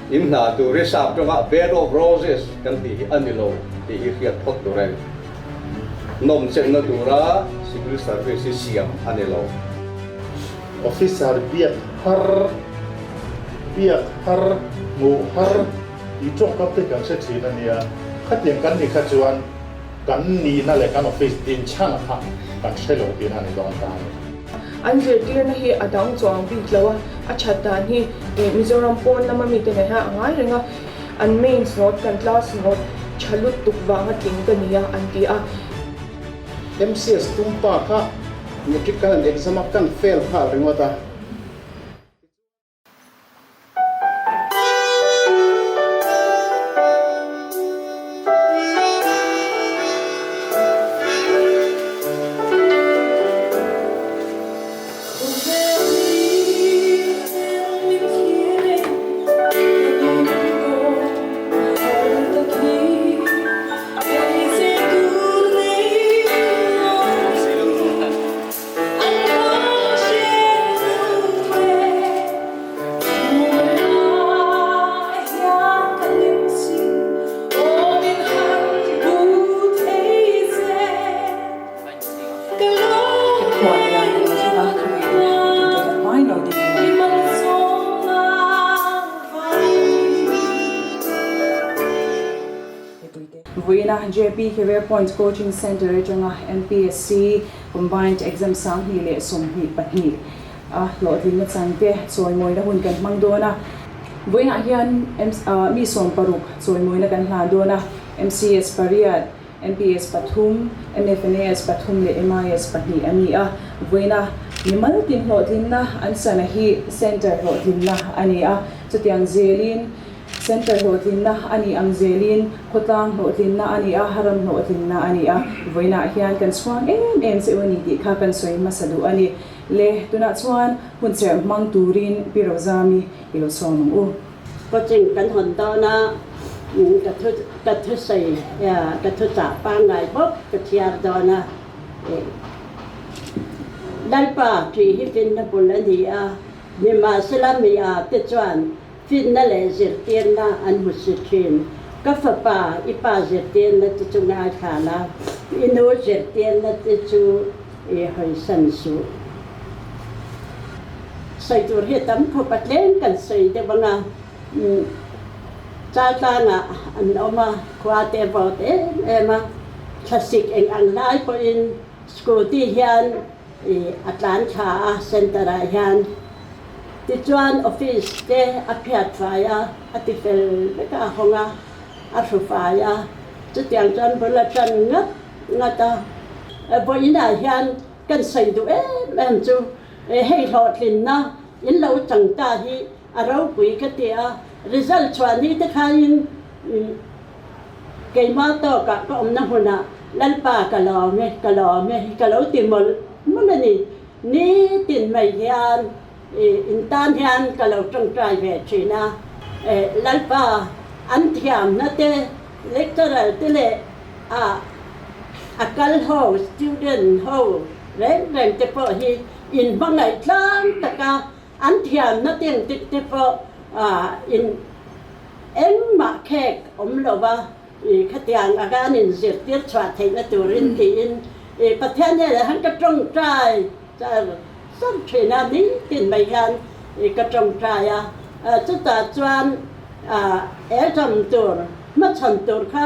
In hna tur hi sap tawngah bed of roses kan tih hi a ni lo tih hi hriat phawt tur a ni. Nawmchenna tura civil service hi siam a ni lo. Officer biak har, biak har, hmuh har tih tawngkam te kan hre thin a nia. Khatiang kan nih kha chuan kan nihna leh kan office din chhan kha kan hre lo tihna a ni dawn ta a ni. An zirtirna hi a dang chuang bik lo a, a that dan hi Mizoram pawn lama mite nen hian a ngai reng a, an mains note kan class note tha lutuk vanga tling ka ni a an ti a. MCS tumpa kha matric kan han exam a, kan fail nghal ringawt a. Vawiina JP Career Point Coaching Centre atanga MPSC Combined Exam 2022 a hlawhtlinna changte chawimawina hun kan hmang dawn a. Vawiinah hian mi 60 chawimawina kan hlan dawn a, MCS pariat, MPS pathum, MFNAS pathum leh MIS pahnih a ni a. Vawiina mimal tin hlawhtlinna an sana hi Centre hlawhtlinna a ni a, chutiang zelin Centre hlawhtlinna a nih ang zelin khawtlang hlawhtlinna a ni a, ram hlawhtlinna a ni a. Vawiinah hian kan chhuang em em che u a ni tih kha kan sawi hmasa duh a ni. Le, tunah chuan hun serh hmang turin Pi Rozami i lo sawm ang u. Coaching kan hawn dawn a, ka thu ka thusawi ka thuchah pangngai bawk ka chhiar dawn a. Lalpa tih hi finna bul a ni a, nimahsela mi a te chuan Finna leh zirtirna an hmu si thin. Ka fapa, i pa zirtirna te chu ngaithla la, i nu zirtirna te chu i hawisan suh. Sawi tur hi a tam khawp a, tlem kan sawi deuh ang a, Chaltlangah an awm a, khua te a vawt em em a, thlasik eng ang lai pawhin scooty hian A tlan thla a, centre ah hian. Tichuan office te a phiat fai a, a ti fel vek a, a hawng a, a hru fai a. Chutiang chuan bul a tan ngat ngat a. Vawiinah hian kan sawi duh em em chu hei hlawhtlinna in lo chang ta hi a ropui ka ti a, result chhuah ni te khain Keimah tawkah ka awmna hmunah Lalpa ka lawm e, ka lawm e, ka lo ti mawlh mawlh a ni. Nitin mai hian in tan hian ka lo tawngtai ve thin a. Lalpa an thiamna te, lecturer te leh a a kal ho, student ho reng reng te pawh hi in hmangaih tlang taka An thiamna ten tik te pawh in engmah khek awm lo va, khatiang anga an inzirtir chhuah theihna turin tiin Pathian hnenah hian ka tawngtai char char thin a, nitin mai hian ka tawngtai a. Chutah chuan exam tur hmachhawn tur kha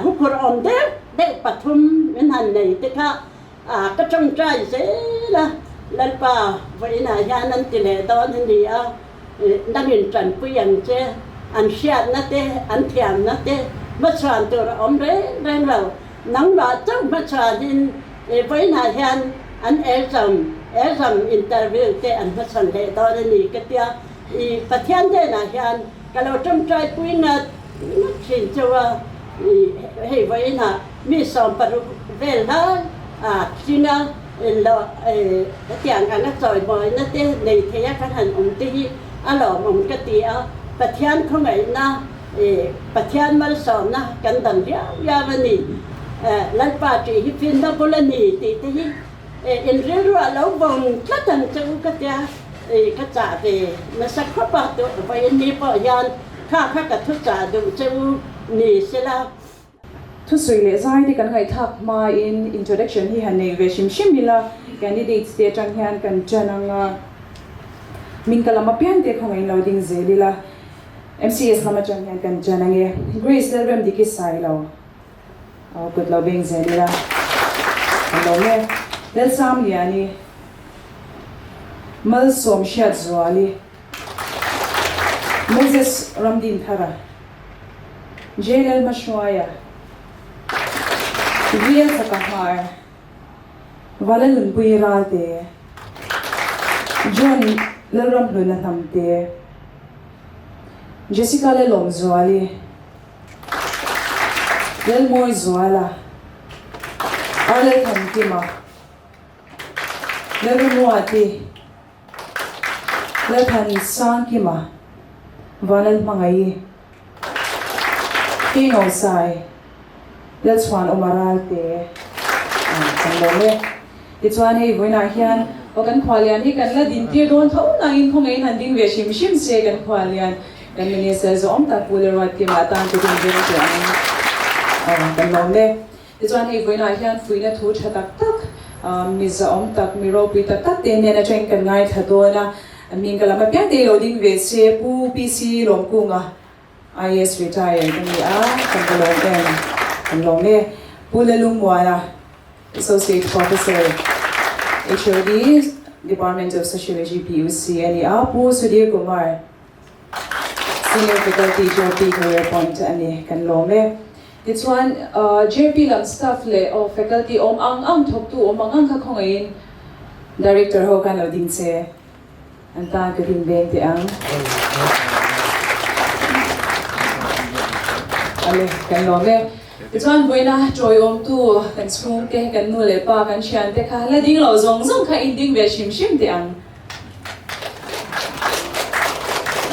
huphurh awm deuh deuh pathum min han nei te kha Ka tawngtai zel a, Lalpa vawiinah hian an ti leh dawn a ni a, nangin tanpui ang che, an hriatna te, an thiamna te hmachhuan tur a awm reng reng lo, nangmah chauh hmachhuanin vawiinah hian an exam, exam interview te an hmachhawn leh dawn a ni ka tia, i Pathian hnenah hian ka lo tawngtaipui ngat ngat thin chauh a, hei vawiinah Mi 60 vel lai a tling a, lo hetiang anga chawimawina te nei thei a kan han awm te hi a lawmawm ka ti a, Pathian khawngaihna, Pathian malsawmna kan dam viau viau a ni. Lalpa tih hi finna bul a ni tih te hi in rilruah lo vawng tlat ang che u ka tia, ka chah ve nasa khawp a, vawiin ni pawh hian. Kha kha ka thuchah duh che u ni sela. Thusawi leh zai te kan ngaihthlak hmain introduction hi han nei ve hrim hrim ila, candidates te atang hian kan ṭan ang a, min ka lam apiang te khawngaih in lo ding zel ila, MCS lam atang hian kan ṭan ang e. Grace Lalremdiki Sailo, aw kut lo beng zel ila, kan lo nge. Lalsamliani, Malsawm Hriatzuali, Moses Ramdinthara. Jail hmahruaia Rial chaka hmar Vala Nunpui Ralte John Lalramhluna Hnamte Jessica Lalawmzuali Lalmawizuala Arlalthankima Lalramuati Lalthan Sangkima, Vanlalhmangaih, Keingawsai, Lalchhuan Awma Ralte kan lawm e. Tichuan hei vawiinah hian aw kan khuallian hi kan la dintir dawn tho nangin khawngaihin han ding ve hrim hrim se kan khuallian kan Minister zawm tak Pu Lalruatkima atan ka din veng teh ang aw kan lawm e. Tichuan hei vawiinah hian fuihna thu tha tak tak, mi zahawm tak, mi ropui tak tak te nen atangin kan ngaithla dawn a, min ka lam apiang te lo ding ve se Pu PC Lawmkunga IAS retired a ni a, kan va lawm em? Kan lawm e. Pu Lalungmuana Associate Professor HOD Department of Sociology PUC a ni a, Pu Sudhir Kumar Senior Faculty JP Career Point a ni, kan lawm e. Tichuan JP lam staff leh aw faculty awm ang ang thawktu awm ang ang kha khawngaihin Director ho khan lo ding che an tan ka din veng teh ang. Ale, kan lawm e. Tichuan vawiina tawiawmtu kan chhungte, kan nu leh pa, kan thiante kha la ding loh zawng zawng kha in ding ve hrim hrim teh ang.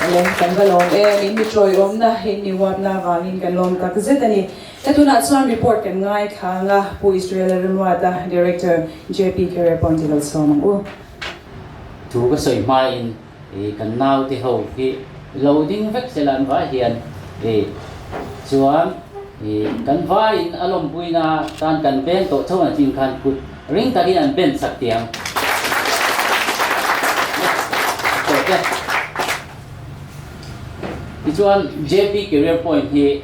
Awle, kan va lawm em, in mi tawiawmna, in mi huatna avangin kan lawm tak zet a ni. He tunah chuan report kan ngaithla ang a, Pu Israel Remruata, Director, JP Career Point i lo chhawm ang u. Thu ka sawi hmain kan naute ho hi lo ding vek sela an vai hian chuan kan vaiin a lawmpuina tan kan beng tawh tho ang chin khan kut Ring takin an ben chak tiang. Tawk e. Tichuan JP Career Point hi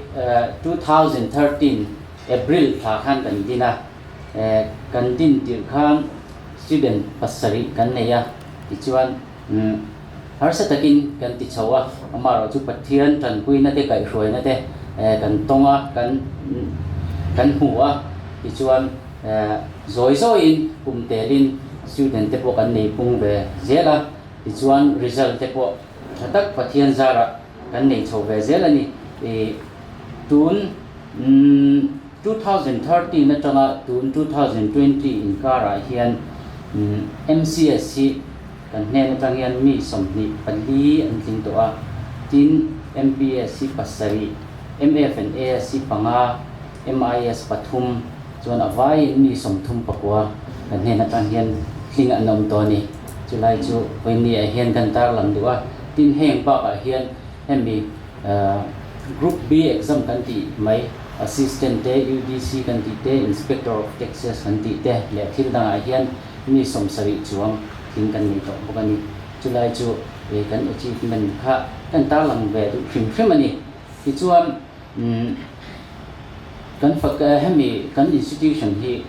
2013 April thla khan kan din a, kan din tirh khan student pasarih kan nei a, tichuan harsa takin kan ti chho a, amaherawhchu Pathian tanpuina te kaihhruaina te kan tawng a, kan kan hmu a, tichuan Zawi zawiin kum telin student te pawh kan nei pung ve zel a, tichuan result te pawh tha tak Pathian zarah kan nei chho ve zel a ni. Tun 2013 atanga tun 2020 inkarah hian MCS hi kan hnen atang hian mi 24 an tling tawh a, tin MPS hi pasarih, MF and AS hi panga, MIS pathum chuan a vaiin mi 34 kan hnen atang hian hling an awm tawh a ni. Chulai chu vawiinni ah hian kan tarlang duh a, tin heng bakah hian hemi Group B exam kan tih mai, Assistant te, UDC kan tih te, Inspector of Taxes kan tih te leh thil dangah hian mi 70 chuang hling kan nei tawh bawk a ni. Chulai chu kan achievement kha kan tarlang ve duh hrim hrim a ni. Tichuan. Kan fak hemi kan institution hi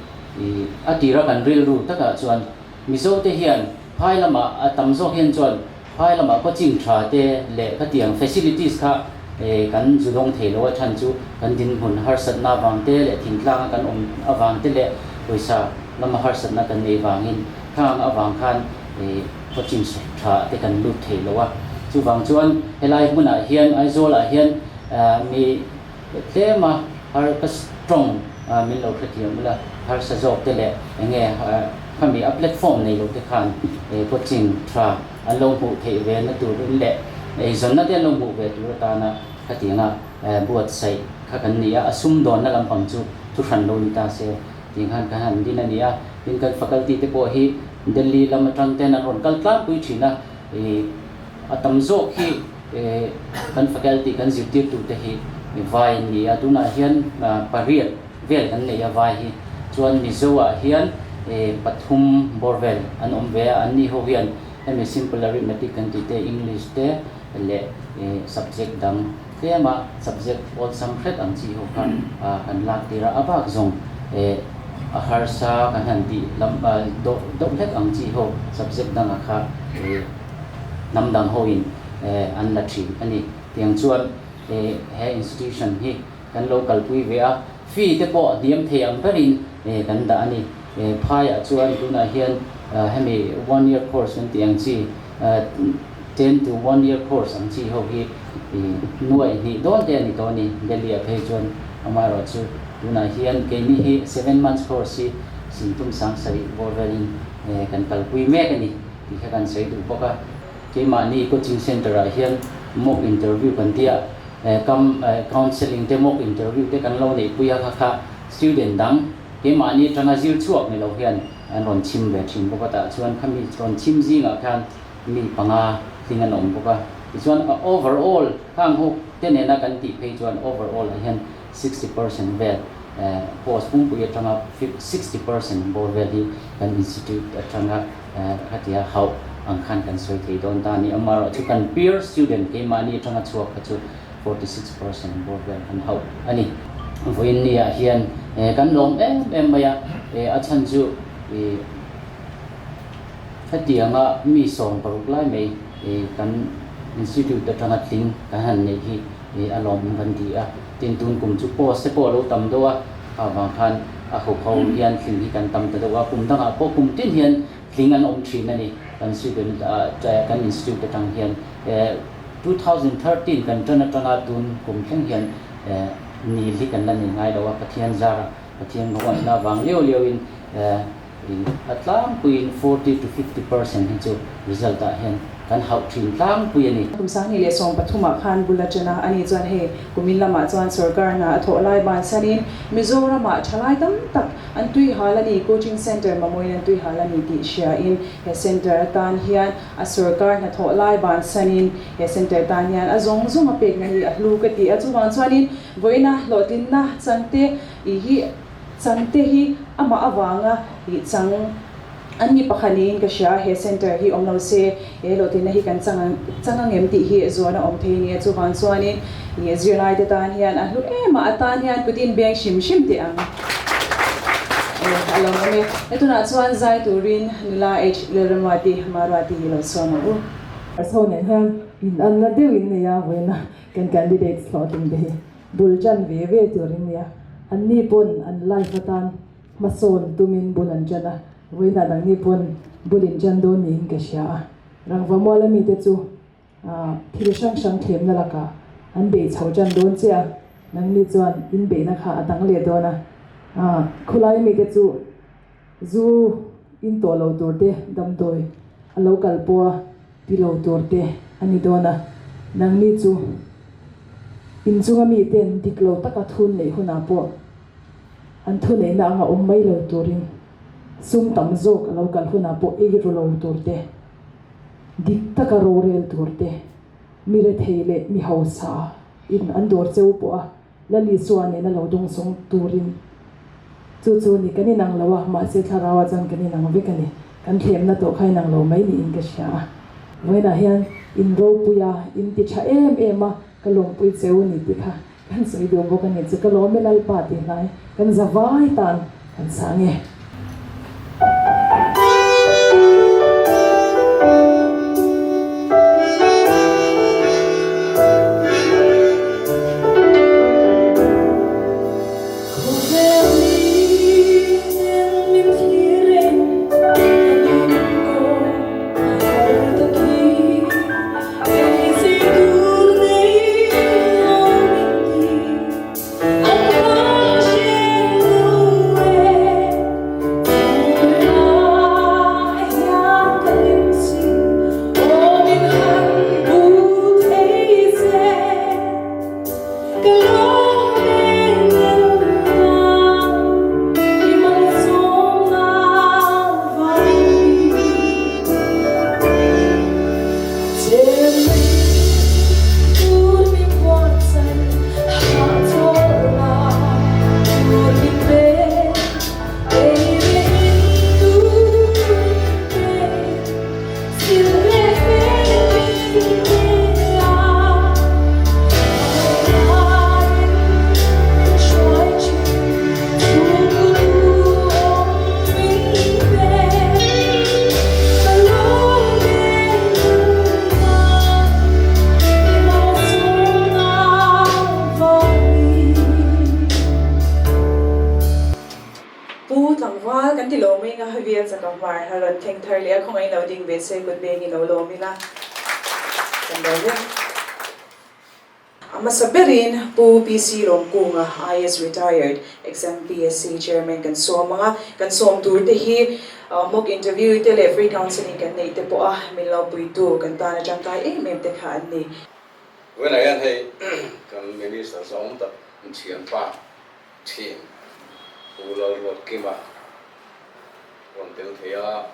a tira kan rilru takah chuan Mizo te hian phai lamah a tam zawk hian chuan phai lamah coaching tha te leh khatiang facilities kha kan zu dawng thei lo a chhan chu kan dinhmun harsatna avang te leh thingtlang a kan awm avang te leh pawisa lama harsatna kan nei vangin khang avang khan coaching tha te kan lut thei lo a. Chuvang chuan helai hmunah hian Aizawl ah hian Mi tlema har ka strong min lo hrethiam ula, harsa zawk te leh enge khami a platform nei lo te khan coaching tha an lo hmuh theih ve na tur in leh eizawnna te an lo hmuh ve tur atana khatianga buatsaih kha kan ni a, a sumdawnna lampang chu thu hran lo ni ta se tih khan kan han din a ni a. Tin kan faculty te pawh hi Delhi lam atang ten an rawn kal tlangpui thin a, a tam zawk hi. Kan faculty kan zirtirtute hi vai an ni a, tunah hian pariat vel kan nei a vai hi. Chuan Mizo ah hian pathum bawr vel an awm ve a, anni ho hian hemi simple arithmetic kan tih te, English te leh subject dang tlema subject awlsam hret ang chi ho kha kan lak tir a, a bak zawng a harsa kan han tih lam deuh hlek ang chi ho subject dangah kha hnam dang hoin an la thin a ni. Tiang chuan he institution hi kan lo kalpui ve a, fee te pawh hniam thei ang berin kan dah a ni. Phaiah chuan tunah hian hemi one year course kan tih ang chi, ten to one year course ang chi ho hi nuai hnih dawn te a ni tawh a ni. Delhi ah phei chuan amaherawh chu tunah hian keini hi seven months course hi singtum sangsarih bawr velin kan kalpui mek a ni. Tih kha kan sawi duh bawk a, keimahni coaching centre ah hian mock interview kan ti a, kam counselling te mock interview te kan lo neihpui a kha kha student dang keimahni atanga zir chhuak ni lo hian an rawn chhim ve thin bawk a, tah chuan khami rawn chhim zingah khan mi panga tling an awm bawk a, tichuan overall khang ho te nena kan tih phei chuan overall ah hian 60% vel post pumpui atanga 60% bawr vel hi kan institute atanga Khatia hauh ang khan kan sawi thei dawn ta a ni. Amaherawhchu kan peer student keimahni atanga chhuak kha chu 46% bawr vel kan hauh a ni. Vawiin niah hian kan lawm em em mai a, a chhan chu hetianga mi 16 lai mai kan institute atanga tling kan han neih hi a lawmawm kan ti a. Tin, tun kum chu post te pawh a lo tam deuh a, kha vang khan a ho ho hian tling hi kan tam ta deuh a, kum dangah pawh kum tin hian tling an awm thin a ni, kan student kan institute atang hian 2013 kan tan atanga tun kum thleng hian nil hi kan la nei ngai lo a, Pathian zarah Pathian ruatna vang liau liau in A tlangpuiin 40 to 50% hi chu result ah hian kan hauh thin tlangpui a ni. Kum 2013 ah khan bul a ṭan a, ani chuan hei kumin lamah chuan sorkar hna a thawh lai bansanin Mizoram ah ṭhalai tam tak an tui hal a ni, coaching centre mamawin an tui hal a ni tih hriain he centre atan hian a sorkar hna thawh lai bansanin he centre tan hian a zawng zawng a pekna hi a hlu ka ti a, chuvang chuanin vawiina hlawhtlinna changte i hi Changte hi amah avanga ih chang an ni pakhat niin ka hria a, he centre hi awm lo se he hlawhtlinna hi kan chang ang chang ang em tih hi zuan a awm thei a nia, chuvang chuanin ih zirlaite tan hian a hlu em a, a tan hian kut in beng hrim hrim teh ang. A lo awm e. He tunah chuan zai turin nula H Lalramruati Maruati hi lo chhuang ang u. Chho nen hian in anna deuh in nei a, vawiina kan candidates hlawhtling te hi. Bul ṭan ve ve tur in nia. Anni pawn an life atan hmasawn tumin bul an ṭan a, vawiinah dangni pawn bul in ṭan dawn niin ka hria a. Rangva muala mite chu thil hrang hrang thlemna lakah an bei chho ṭan dawn che a, nangni chuan in beihna kha a dang leh dawn a. Khawlai mite chu zu in tawh lo tur te, damdawi a lo kal pawha ti lo tur te a ni dawn a, nangni chu inchunga miten dik lo taka thun neih hunah pawh an thuneihna anga awm mai lo turin sum tam zawk a lo kal hunah pawh ei ru lo tur te, dik taka rorel tur te, mi rethei leh mi hausa in an dawr cheu pawha Lal Isua nena lo dawngsawng turin chu chu ni kan inang lo a, mahse thlarau ah chuan kan inang vek a ni. Kan thlemna tawh kha inang lo mai niin ka hria a. Vawiinah hian in ropui a, in ti tha em em a, ka lawmpui cheu ni tih kha kan sawi duh bawk a ni. Chu ka lawm e Lalpa tih hnai kan za vai tan kan sang e. a rawn thleng thar leh a, khawngaih lo ding ve se kut bengin lo lawm ila kan lo hle. A hmasa berin Pu PC Lawmkunga, IAS Retired, Ex-MPSC Chairman kan sawm ang a, kan sawm tur te hi mock interview te leh free counselling kan neih te pawh a min lo puitu kan tan a tangkai em em te kha an ni. Vawiinah hian hei kan Minister zawng tak thianpa thin Pu Lalruatkima rawn tel thei a,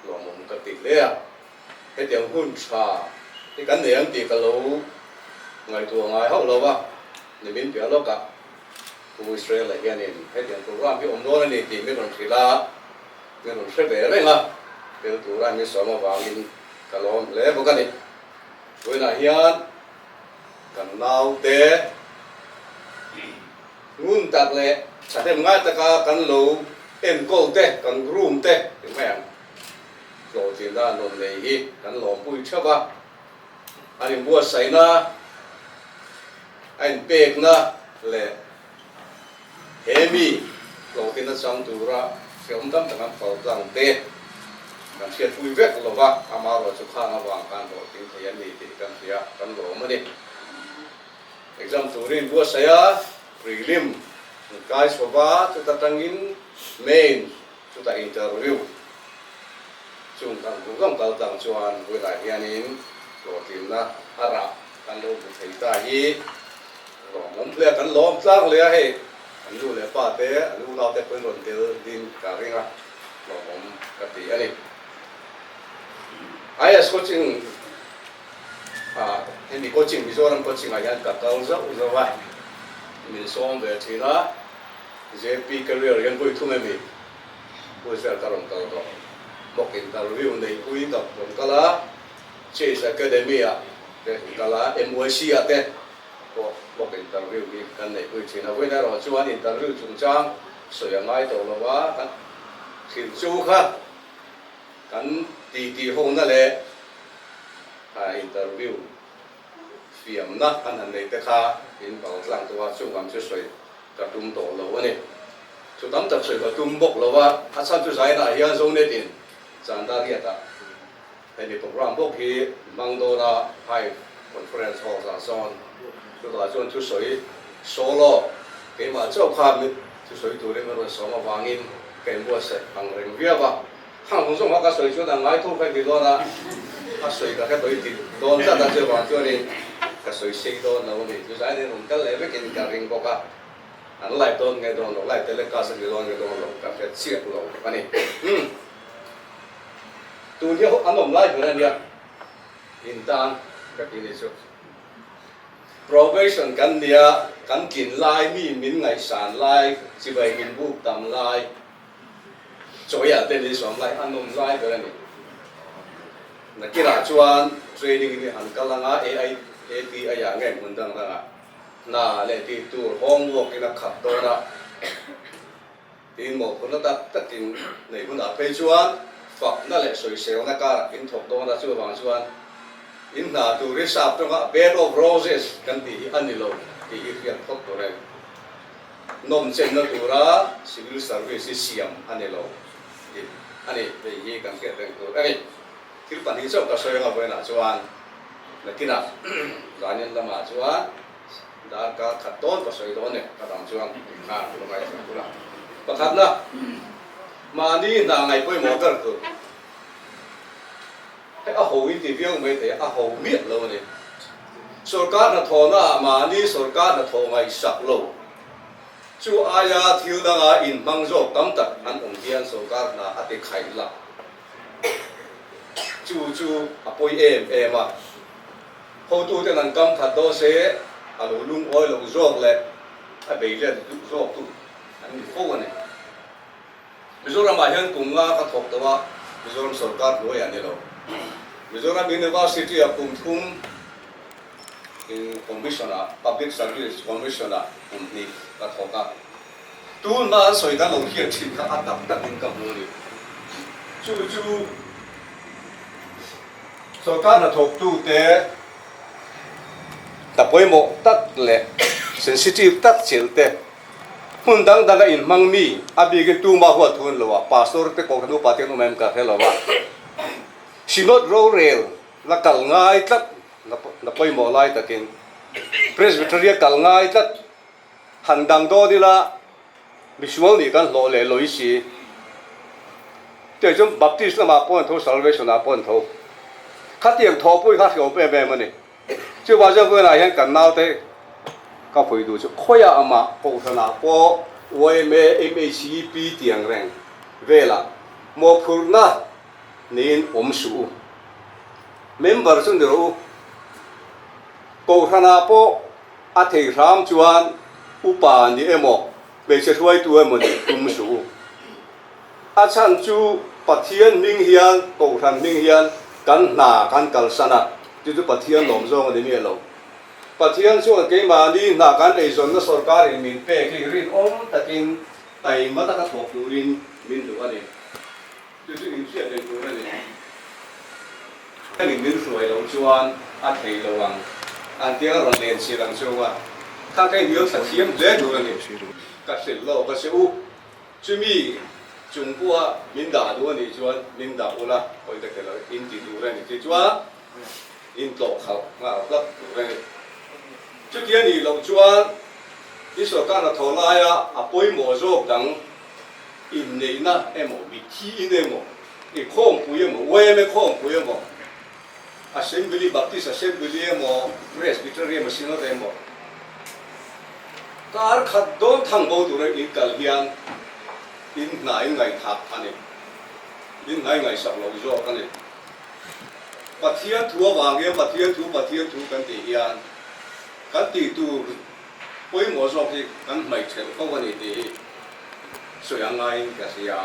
lawmawm ka ti hle a. Hetiang hun tha hi kan nei ang tih ka lo ngaihtuah ngai hauh lo a, nimin piah lawkah Pu Israel-a hianin hetiang program hi awm dawn a ni tih min rawn hrilh a, min rawn hre ve reng a, tel tura min sawm avangin ka lawm hle bawk a ni. Vawiinah hian kan naute ngun tak leh thahnem ngai taka kan lo enkawl te, kan groom te ti mai ang. Hlawhtlinna an rawn nei hi kan lawmpui theuh a, an inbuatsaihna, a inpekna leh he mi hlawhtlinna chang tura hrehawm tam tak an fal tlang te kan hriatpui vek lo va, amaherawhchu khang avang khan hlawhtling thei an ni tih kan hria, kan lawm a ni. Exam turin inbuatsaih a, prelim an kai chho va, chuta tangin main Chutah interview chung kan hmuh zawng kal tlang chuan vawilah hianin hlawhtlinna a rah kan lo hmu thei ta hi lawmawm hle a, kan lawm tlang hle a, hei an nu leh pa te, an unau te pawhin rawn tel din ka ring a, lawmawm ka ti a ni. IAS coaching ah hemi coaching Mizoram coaching ah hian ka kal zauh zauh a, min sawm ve thin a. JP Career hian vawi thum emi Pu Israel ka rawn kal tawh. Mock interview neihpui ka rawn kal a, Chase Academy ah te kan kal a, MYC ah te pawh mock interview hi kan neihpui thin a. Vawiin erawh chuan interview chungchang sawi a ngai tawh lo a, kan thil chu kha kan titi hona leh interview fiamna kan han neih te kha in bal tlang tawh a, chung ang chu sawi ka tum tawh lo a ni. Thu tam tak sawi ka tum bawk lo a, a chhan chu zainah hian Zonet in Chanda Riatah hemi program bawk hi hmang dawn a, Hive Conference Hall ah sawn chutah chuan thusawi solo keimah chauh kha thusawi turin ka rawn sawm avangin ka inbuatsaih ang reng viau a. Khang zawng zawng kha ka sawi chuan a ngai tho ka ti dawn a, a sawi ka hre tawh i ti dawn tlat a, chuvang chuanin ka sawi sei dawn lo a ni. Chu zain in rawn kal leh vekin ka ring bawk a, an live dawn nge dawn lo, live telecast a ni dawn nge dawn lo ka hre chiah lo a ni. Umm tun hi an awm lai ber a nia, in tan ka ti ni chu. Probation kan nia, kan tlin lai, mi min ngaihsan lai, chibai min buk tam lai, Chawia te min sawm lai a nawm lai ber a ni. Nakirah chuan training in i han kal anga AI ATI ah nge hmun dang dangah hna leh tih tur homework in a khat dawn a, tin mawhphurhna tak takin nei hunah phei chuan fakna leh sawiselna karah in thawk dawn a, chuvang chuan in hna tur hi sap tawngah bed of roses kan tih hi a ni lo tih hi hriat phawt tur a ni. Nawmchenna tura civil service hi siam a ni lo tih a ni. Hei hi kan hriat reng tur a ni. Thil pahnih chauh ka sawi anga vawiinah chuan nakinah zanin lamah chuan darkar khat dawn ka sawi dawn e, ka dang chuan khan ka ngaithla tur a. Pakhatna, mahni hna ngaih pawimawh ber tur. Hei a ho in ti viau mai thei a, a ho miah lo a ni. Sorkar hnathawhna ah mahni sorkar hnathawh ngaihsak lo chu aia thil danga inhmang zawk tam tak an awm hian sorkar hna a ti khaih la. Chu chu a pawi em em a. Hotuten an kam khat dawn se a lo lungawi lo zawk leh a beilet duh zawk tu an ni fo a ni. Mizoramah hian kum nga ka thawk tawh a, Mizoram sorkar hnuaiah ni lo. Mizoram University-ah kum thum in Commission-ah, Public Service Commission-ah kum hnih ka thawk a. Tun hma an sawi kan lo hriat thin kha a tak takin ka hmu a ni. Chu chu sorkar hnathawktute hna pawimawh tak leh sensitive tak chelh te. Hmun dang danga inhmang mi, a bikin tuma huat thun lo a, pastor te kohhran upa te an awm em ka hre lo a. Synod rorel la kal ngai tlat na pawimawh lai takin Presbytery a kal ngai tlat han dang dawn ila misual nih kan hlawh leh lawih si. Chutiang chuan Baptist lamah pawh an tho, Salvation ah pawh an tho. Khatiang thawhpui kha hriawm em em a ni. Chuvang chuan vawiinah hian kan naute ka pui duh chu khawiah amah kohhranah pawh yma, MHEP tiang reng velah mawhphurhna niin awm suh u. Member chu ni rawh u. Kohhranah pawh a thei hram chuan upa ni emaw, hmeichhe hruaitu emaw nih tum suh u. A chhan chu Pathian hming hian, Kohhran hming hian kan hna kan kalsan a, chu chu Pathian lawm zawng a ni miah lo. Pathian chuan keimahni hna kan eizawnna sawrkarin min pek hi rinawm takin taima taka thawk turin min duh a ni. Chu chu inhriat reng tur a ni. Pathianin min hruai loh chuan a thei lo ang, an tia rawn len chilh ang cheu a, kha ka inhnial thla thiam hle tur a ni. Ka hrilh lawk a che u. Chumi chung pawha min dah duh a nih chuan min dah ula, pawi ta kher lo, in ti tur a ni tih chuan in tlawh khalh nghal hlap tur a ni. Chuti a nih loh chuan i sawrkar hnathawh laia a pawimawh zawk dang inneihna emaw, mitthi in emaw, i khawmpui emaw, yma khawmpui emaw, Assembly, Baptist Assembly emaw, Presbytery emaw, Synod emaw, kar khat dawn thang bo tura in kal hian in hna in ngaihthah a ni. In hna i ngaihsak lo zawk a ni. Pathian thu avang hian Pathian thu, Pathian thu kan tih hian kan tih tur pawimawh zawk hi kan hmaihchhelh fo a ni tih hi sawi a ngaiin ka hria.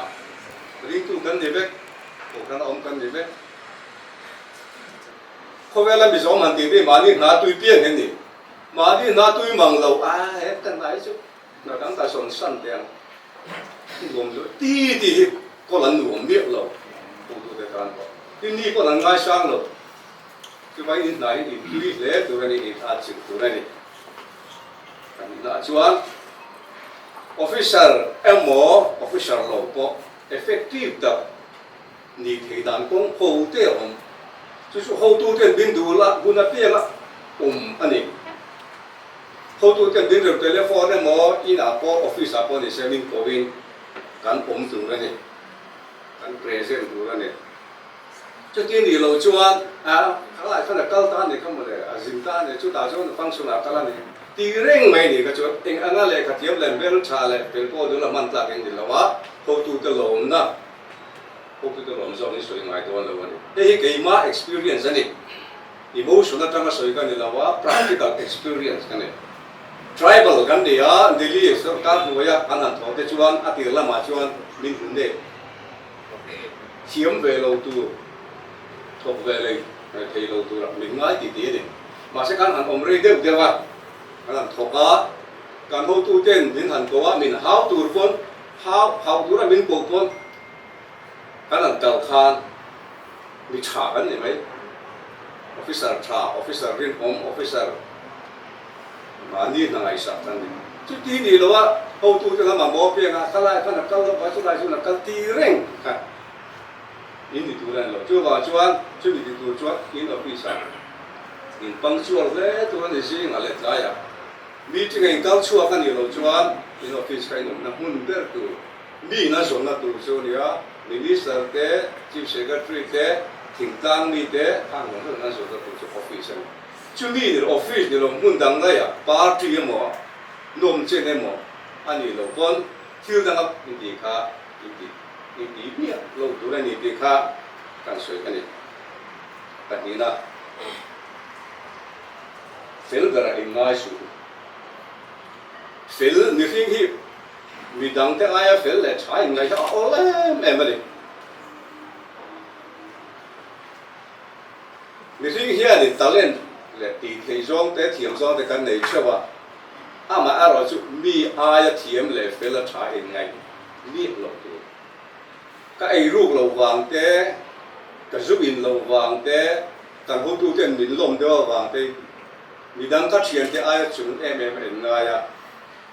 Ringtu kan ni vek, kohhran a awm kan ni vek. Khawvela Mizo man tih te mahni hna tui piang hi a ni. Mahni hna tui mang lo a he ka hna hi chu hna dang ta sawn san teh ang. Nuam lo ti ti hi kawl an nuam miah lo hmutu te tan pawh. Tin ni pawn an ngaisang lo. Chuvangin in hna hi in tui hle tur a ni, in at chilh tur a ni. Kan inah chuan officer emaw officer lo pawh effective tak Ni thei dan kawng ho te a awm. Chu chu hotu ten min duh la hun apianga awm a ni. Hotu ten min reu telephone emaw inah pawh office ah pawh ni se min ko in kan awm tur a ni. Kan present tur a ni. Chuti nih loh chuan a khalai khan a kal ta a ni kha mawle, a zin ta a ni, chutah chuan function ah a kal a ni ti reng mai ni kha chuan eng anga lehkha thiam leh hmeltha leh fel pawh dul a hman tlak in ni lo a, hotu te lawmna Hotu te lawm zawk hi sawi ngai dawn lo a ni. Hei hi keimah experience a ni. Emotion atanga sawi ka ni lo a, practical experience ka ni. Tribal kan ni a, Delhi sorkar hnuaia kan han thawh te chuan a tir lamah chuan min hun nek thiam ve lo tur, thawk ve lei thei lo tura min ngai ti ti a ni. Mahse kan han awm rei deuh deuh a, kan han thawk a, kan hotuten min han ko a, min hau tur pawn Hau hau tura min ko pawn kan han kal khan mi tha kan ni mai. Officer tha, officer rinawm, officer mahni hna ngaihsak kan ni. Chuti ni lo a hotute kha mamawh apiang a, khalai khan a kal lo va, chulai chuan a kal ti reng kha in ni tur a ni lo. Chuvang chuan chumi ti tur chuan in office ah in punctual hle tur a ni zingah leh tlaiah. Meeting a inkal chhuak a nih loh chuan in office kha inawmna hmun ber tur, mi ina zawnna tur chu a ni a, Minister te, Chief Secretary te, thingtlang mi te khang zawng zawng an zawnna tur chu office a ni. Chumi ni lo office ni lo hmun dang daiah party emaw, nawm chen emaw a nih loh pawn thil danga intih kha intih intih miah lo tur a ni tih kha kan sawi a ni. Pahnihna. Fel berah in ngai suh. Fel mihring hi midangte aia fel leh tha in ngaih hi a awl em em a ni. Mihring hianin talent leh tih theih zawng te, thiam zawng te kan nei theuh a, amah erawh chu mi aia thiam leh fel a tha in ngaih miah loh tur. Ka ei ruk loh vang te, ka zu in loh vang te, Kan hotuten min lawm deuh avang te midang ka thiante aia chung em em a en ngai a.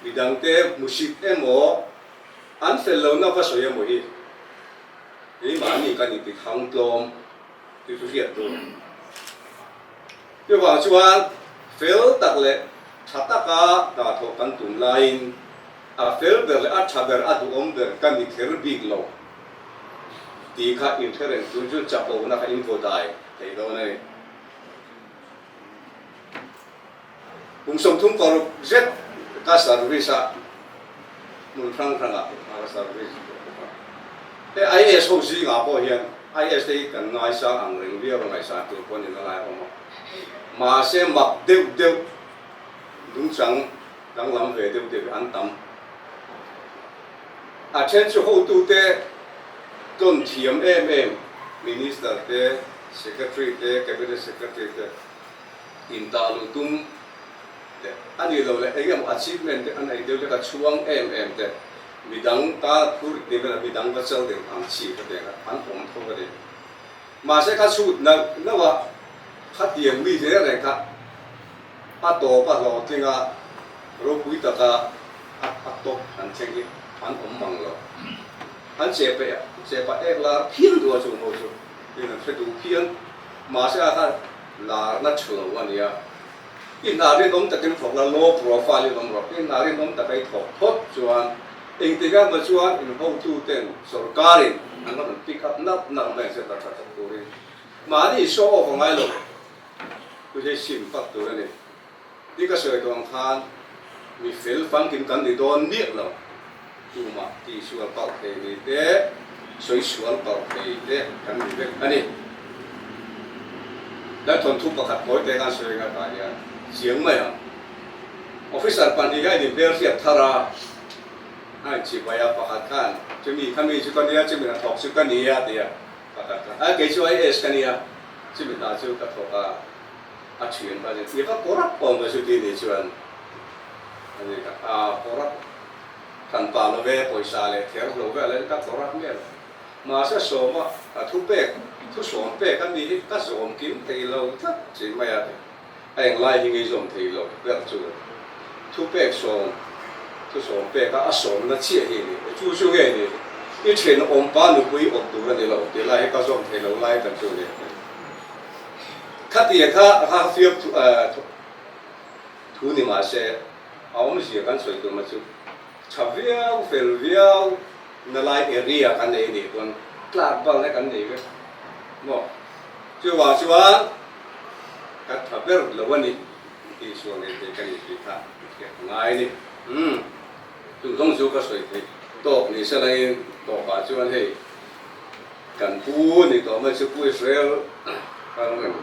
Midangte hmusit emaw, an fel lohna va sawi emaw hi keimahni kan inti thang tlawm tih chu hriat tur. Chuvang chuan fel tak leh tha taka hna thawh kan tum laiin a fel ber leh a tha ber, a duhawm ber ka ni kher bik lo tih kha inhre reng tur chu chapona kha in vaw dai thei dawn a ni. Kum 36 zet ka service a, hmun hrang hrangah ka service tawh bawk a. Hei IAS ho zingah pawh hian IAS te hi kan ngaisang ang reng viau a, ngaihsan tur pawh ni na lai a awm a. Mahse mak deuh deuh nungchang danglam ve deuh deuh hi an tam. A then chu hotute tawn thiam em em Minister te, Secretary te, Cabinet Secretary te, Intah luh tum te a nih loh leh eng emaw achievement te a neih deuh lek a chhuang em em te midang ta phur ti vel a midang va chal deuh ang chi ka teng a an awm tho ka ti. Mahse ka chhut nauh nauh a khatiang mi reng reng kha a tawp a hlawhtling a ropui taka a a tawp an thleng hi an awm mang lo. An che peh che pah ek lar phian duh a chung ho chu tin an hre duh phian mahse a kha Larna tha lo a nia. I hna rinawm takin thawk la, low profile in awm rawh. I hna rinawm taka i thawk phawt chuan engtikah emaw chuan in hotuten sorkarin an rawn pick up nauh nauh mai ang che hna tha thawk turin. Mahni show off a ngai lo, chu hi sim fak tur a ni. Ti ka sawi tawh ang khan mi fel famkim kan ni dawn miah lo. Tumah tihsual palh thei ni te, sawisual palh thei te kan ni vek a ni. Kan thawnthu pakhat tawi te khan sawi anga tah hian chiang mai ang. Officer pahnih kha in inhmel hriat thar a, a inchihbai a, pakhat khan chumi kha mi chu ka nia, chumi hna thawk chu ka ni a ti a, pakhat khan a kei chu IAS ka nia, chumi hna chu ka thawk a. A thian kha i va corrupt awm ve chu ti ni chuan a ni kha a corrupt than pah lo ve pawisa leh ther lo ve alai ka corrupt miah lo mahse sawma a thu pek thu sawm pek a ni hi ka zawm kim thei lo tlat chi mai a ti a englai hi ngei zawm thei lo ber chu thu pek sawm thu sawm pek a a sawmna chiah hi a ni chu chu nge ni i thian awmpa nupui awt tur a ni lo tih lai hi ka zawm thei lo lai kan chu a ni. Khatiang kha kha fiam thu ni mah se a awmzia kan sawi tum a chu tha viau fel viau na lai area kan nei nih pawn tlak bal na kan nei vek maw chuvang chuan ka tha ber lo a ni tih sual nei thei ka ni tih kha hriat a ngai a ni umm chu zawng chu ka sawi theih tawk ni se langin tawpah chuan hei. Kan pu ni tawh mai chu Pu Israel ka rem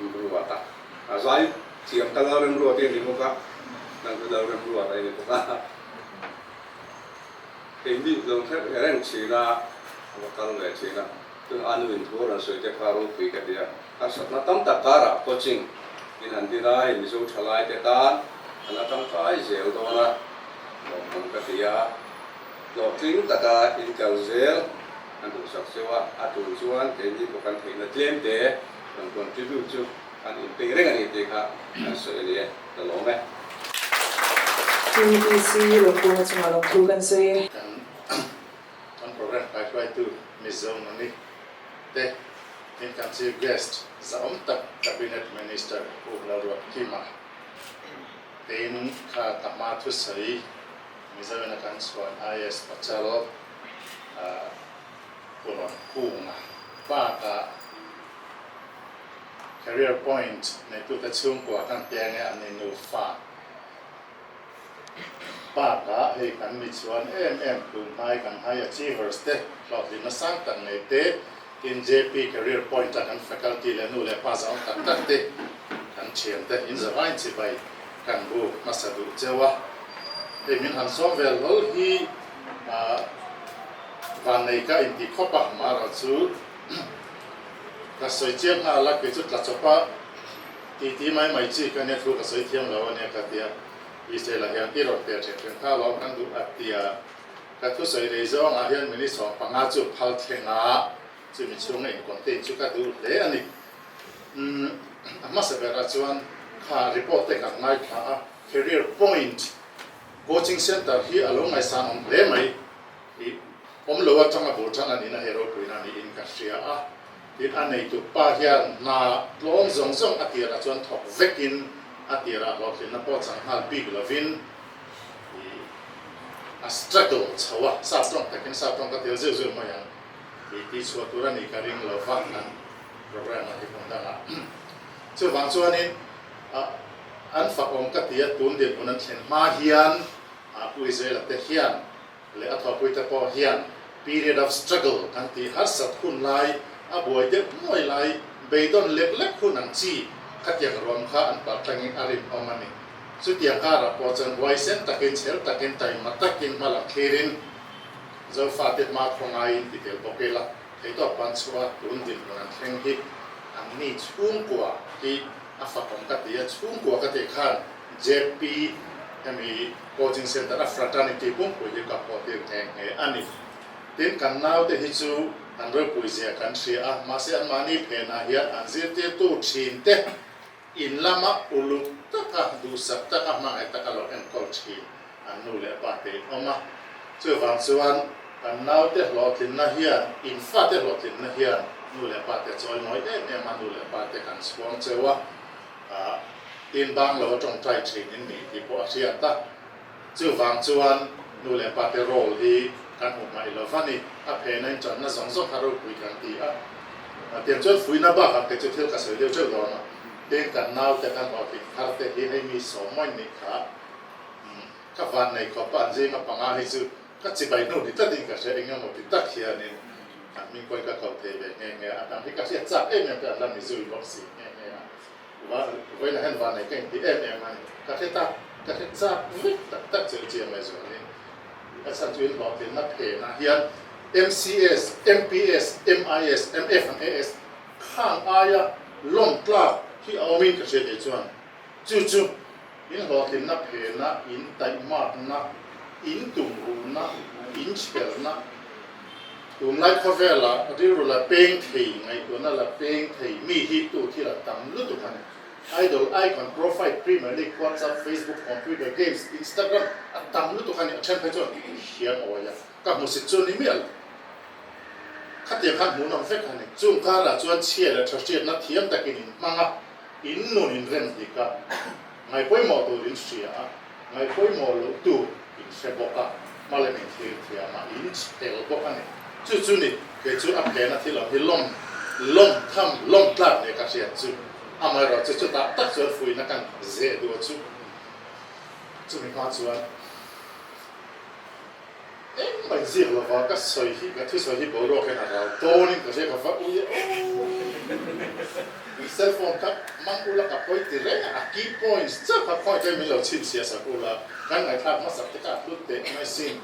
ruat a, a zai thiam ka lo rem ruat i ni bawk a, nang chu lo rem ruat a i ni bawk a. Kei mi lo kher reng thin a, a va kal ve thin a, chung a nu in thu a rawn sawi te kha ropui ka ti a, harsatna tam tak karah coaching in han din a, hei Mizo thalai te tan a la tangkai zel dawn a, lawmawm ka ti a. Hlawhtling taka inkal zel an duhsak cheu a, a tul chuan keini pawh kan theihna tlem te kan contribute chu kan inpeih reng a ni tih kha kan sawi a ni e, ka lawm e. TBC Lawmkunga chungah lawmthu kan sawi e. Kan kan program kaihruaitu Mizo Nani te tin kan chief guest zahawm tak Cabinet Minister Pu Lalruatkima tein kha ka hma thusawi Mizoin a kan chhuan IS Pachal Purawn Kunga bakah Career Point neitute chhungkua kan peng e an ni nufa bakah hei kan mi chhuan em em tunhnai kan high achievers te hlawhtlinna sang tak nei te tin JP Career Point a kan faculty leh nu leh pa zahawm tak tak te kan thian te in zavain chibai kan bu hmasa duh cheu a, hei min han sawm vel hlawl hi vannei ka inti khawp a, marawh chu ka sawi chiang nghal a, kei chu tla chawp a titi mai mai chi ka nia thu ka sawi thiam lo a nia ka ti a, Israel ah hian i rawn pe then then kha alawm kan duh a ti a, ka thusawi rei zawngah hian minute 15 chu phal thleng a, chumi chhunga in contain chu ka duh hle a ni. Umm a hmasa berah chuan kha report te kan ngaithla a, career point. Coaching Centre hi a lo ngaihsan awm hle mai. I awm lo atanga bul tan a nihna hi ropuina niin ka hria a. Tin, a neitu pa hian hna tlawm zawng zawng a tirah chuan thawk vekin a tirah hlawhtlinna pawh chang nghal bik lovin i a struggle chho a, sap tawng takin sap tawng ka tel zeuh zeuh mai ang i tih chhuah tur a nih ka ring lo va kan program ah hi hmun dangah. Chuvang chuanin an fakawm ka ti a, tun dinhmun an thlen hma hian Pu Israel-a te hian leh a thawhpuite pawh hian period of struggle kan tih harsat hun lai, a buai deuh nuai lai, beidawn lek lek hun ang chi khatiang ruam kha an palh tlangin a rinawm a ni. Chutiang karah pawh chuan huaisen takin, chhel takin, taima takin hma lam thlirin Zofate hma khaw ngaiin ti tel bawk ila, theitawp pan chhuah tun dinhmun an thleng hi an ni chhungkua hi a fakawm ka ti a, chhungkua ka tih khan JP hemi coaching centre a fraternity pumpui hi ka pawh tir nghe nghe a ni. Tin, kan naute hi chu an ropui zia kan hria a, mahse anmahni phenah hian an zirtirtu thinte in lama uluk taka, duhsak taka, hmangaih taka lo enkawl thin an nu leh pa te in awm a. Chuvang chuan kan naute hlawhtlinna hian, in fate hlawhtlinna hian nu leh pa te chawimawi em em a, nu leh pa te kan chhuang cheu a. Tin bang lo a tawngtai thin in nih tih pawh a hriat a, chuvang chuan nu leh pa te role hi kan hmu hmaih lo va ni, a phena in tanna zawng zawng kha ropui kan ti a, tiang chuan fuihna bakah kei chu thil ka sawi deuh teuh dawn a, tin kan naute kan hlawhtling thar te hi hei mi sawm mawi nih kha ka van nei khawp a, an zinga panga hi chu ka chibai hnu ni tlatin ka hria eng emaw ti tak hianin an hming pawhin ka ko thei ve nghe nghe a, a dang hi ka hriat chak em em te an la ni zui bawk si nghe nghe a. Vawiinah hian vanei ka inti em em a ni. Ka hre tak, ka hre chak vek tak tak che chiang mai zualin a chhan chu in hlawhtlinna phenah hian MCS, MPS, MIS, MF and AS khang aia lawm tlak hi a awmin ka hria kei chuan chu chu in hlawhtlinna phena in taihmakna, in tumruhna, in chhelna, Tunlai khawvela rilru la peng thei, ngaihtuahna la peng thei mi hi tu thil a tam lutuk a ni. Idol, Icon, Profile, Premier League, WhatsApp, Facebook, Computer Games, Instagram a tam lutuk a ni. A then phei chuan hiam awi a, ka hmusit chu ni miah lo. Khatiang khan hmuhnawm vek a ni. Chung karah chuan chhia leh tha hriatna thiam takin in hmang a, in nun in rem dik a, ngaihpawimawh tur in hria a, Ngaihpawimawh loh tur in hre bawk a, hma lem in thlir thiam a, in chhel bawk a ni. Chu chu ni, kei chu a phena thil awm hi lawm, lawm tham, lawm tlak nia ka hriat chu. Amaherawh chu chutah tak chuan fuihna kan zeh duh chu. Chumi hma chuan engmah in ziak lova ka sawi hi, ka thusawi hi boruak hian a rau dawnin ka hria, ka va ui e aw. I cell phone kha hmang ula ka pawi ti reng a, a key points chauh kha khawi te min lo chhinchhiah sak ula, kan ngaihthlak hmasak te kha a hlut teh mai sin,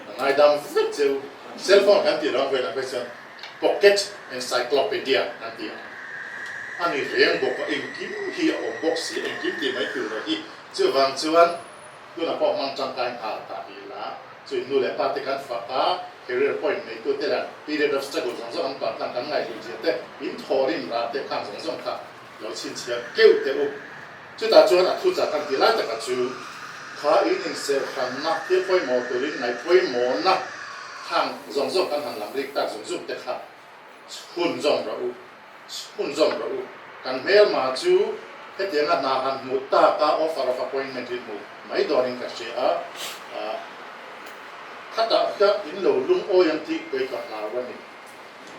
ka ngaidam vek che u. Cell phone kan tih ram velah phei chuan pocket encyclopedia kan ti ang a ni reng bawk a, engkim hi a awm bawk si, engkim tih mai tur hi chuvang chuan Tunah pawh hmang tangkai nghal ta ila, chu nu leh pa te kan fak a, career point neitu te lah period of struggle zawng zawng an palh khan kan ngaihluh zia te, in thawhrim rah te khan zawng zawng kha lo chhinchhiah keuh teh u. Chutah chuan a thuchah kan ti lai takah chu kha in inserhranna thil pawimawh turin ngaihpawimawhna khang zawng zawng kan han lam rik tak zung zung te kha chhun zawm rawh u. Chhun zawm rawh u. Kan hmelma chu hetianga hna han hmuh tak a offer of appointment hi hmuh mai dawnin ka hria a, khatah kha in lo lungawi ang tih kei ka hlau a ni.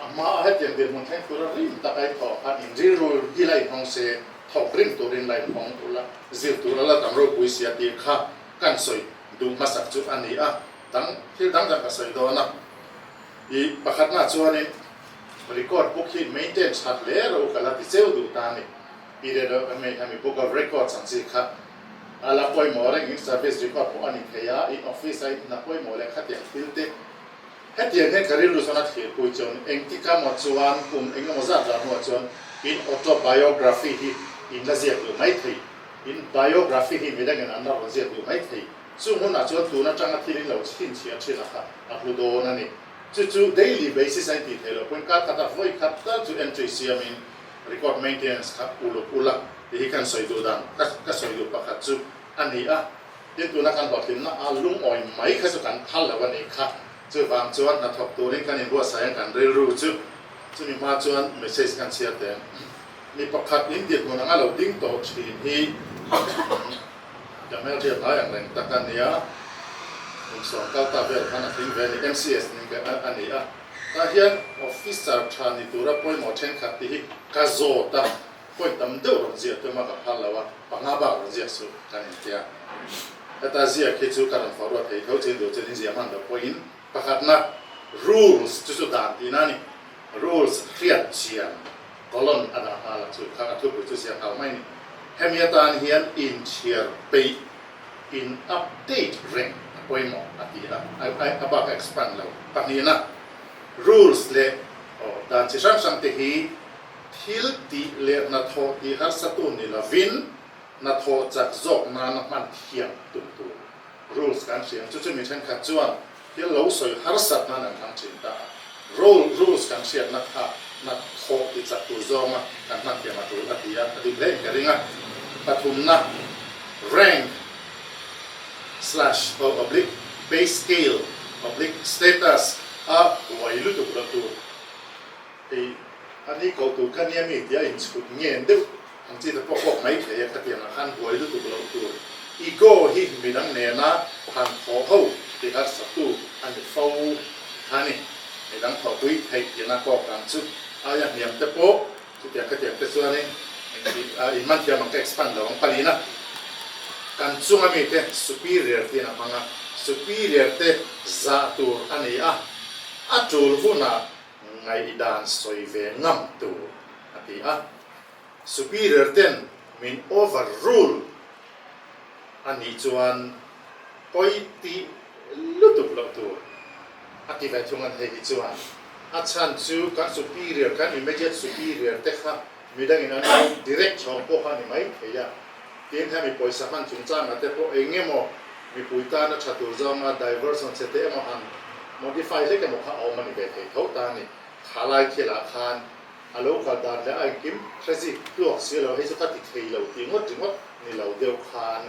A hma a hetiang dinhmun thleng tura rim taka in thawh khan in rilru hi la inhawng se, thawk rim turin la inhawng ula, zir tura la tam ropui sia tih kha kan sawi duh hmasak chu a ni a, dang thil dang dang ka sawi dawn a. I pakhatna chuanin Record book hi maintain that hle ro ka la ti cheu duh ta a ni. Period of hemi hemi book of records ang chi kha a la pawimawh reng in service record pawh a ni thei a, in office a in hna pawimawh leh khatiang thil te hetiang hian ka rilru chuan a thirpui chuan engtik amaw chuan kum engemaw zat zat hnuah chuan in autobiography hi in la ziak duh mai thei, in biography hi midangin an la rawn ziak duh mai thei. Chung hunah chuan tun atanga thil in lo chhinchhiah thin a kha a hlu dawn a ni. Chu chu daily basis a intih theih loh pawhin kar khat a vawi khat tal chu entry siamin record maintenance kha uluk ula tih hi kan sawi duh dan ka sawi duh pakhat chu a ni a. Tin, tuna kan hlawhtlinna a lungawi mai kha chu kan phal lo a nih kha. Chuvang chuan hnathawk turin kan inbuatsaih ang kan rilru chu. Chumi hma chuan message kan chhiar teh ang. Mi pakhat in dinhmun anga lo ding tawh thin hi ka hmelhriat hnai ang reng tak a nia. Kum sawm kal ta vel khan a tling ve a ni, MCS ning a ni a. Tah hian officer tha ni tura pawimawh thenkhat tih hi ka zawt a, point tam deuh rawn ziah tum a ka phal lo a, panga bak rawn ziak suh kan intia. Heta ziak hi chu ka rawn forward thei tho chin duh chuan in ziah hman loh pawhin pakhatna rules chu chu dan tihna a ni. Rules hriat chian column a dah nghal a chu kha a thupui chu ziah nghal mai a ni. Hemi atan hian inchhiar peih in update reng a pawimawh a ti a, a bak a expand lo. Pahnihna rules leh dan chi hrang hrang te hi Thil tih leh hnathawh tih harsatu ni lovin hnathawh chak zawk nana hman thiam tum tur rules kan hria ang. Chu chu mi thenkhat chuan thil lo sawi harsat nan an hmang thin ta a. Role rules kan hriatna kha hnathawh ti chak tur zawnga kan hman thiam a tul a ti a, a dik hle in ka ring a. Pathumna, rank slash or oblique pay scale oblique status a buai lutuk loh tur. Hei a ni ko tur kha nia mi tia inchhut ngen deuh ang chi te pawh kawk mai thei a, khatiang ah khan buai lutuk loh tur. Ego hi midang nena han thawh ho ti harsatu a ni fo a ni. Midang thawhpui theih tihna kawk ang chu aia hniam te pawh chutiang khatiang te chuanin in man thiam ang ka expand lo ang palina kan chunga mite superior tiin a hmang a, superior te zah tur a ni a, a tul hunah Ngaihdan sawi ve ngam tur a ti a, superior ten min over rule a nih chuan pawi tih lutuk loh tur a ti ve thung a ni. Hei hi chuan a chhan chu kan superior, kan immediate superior te kha midangin an lo direct chhawng pawh kha a ni mai thei a, tin hemi pawisa hman chungchangah te pawh eng emaw mipui tana tha tur zawnga diversion che te emaw han modify hlek emaw kha a awm a ni ve thei tho ta a ni. Kha lai thilah khan a lo kal dan leh a engkim hrezik tluak si lo, hei chu ka ti thei lo tih ngawt ringawt ni lo deuh khan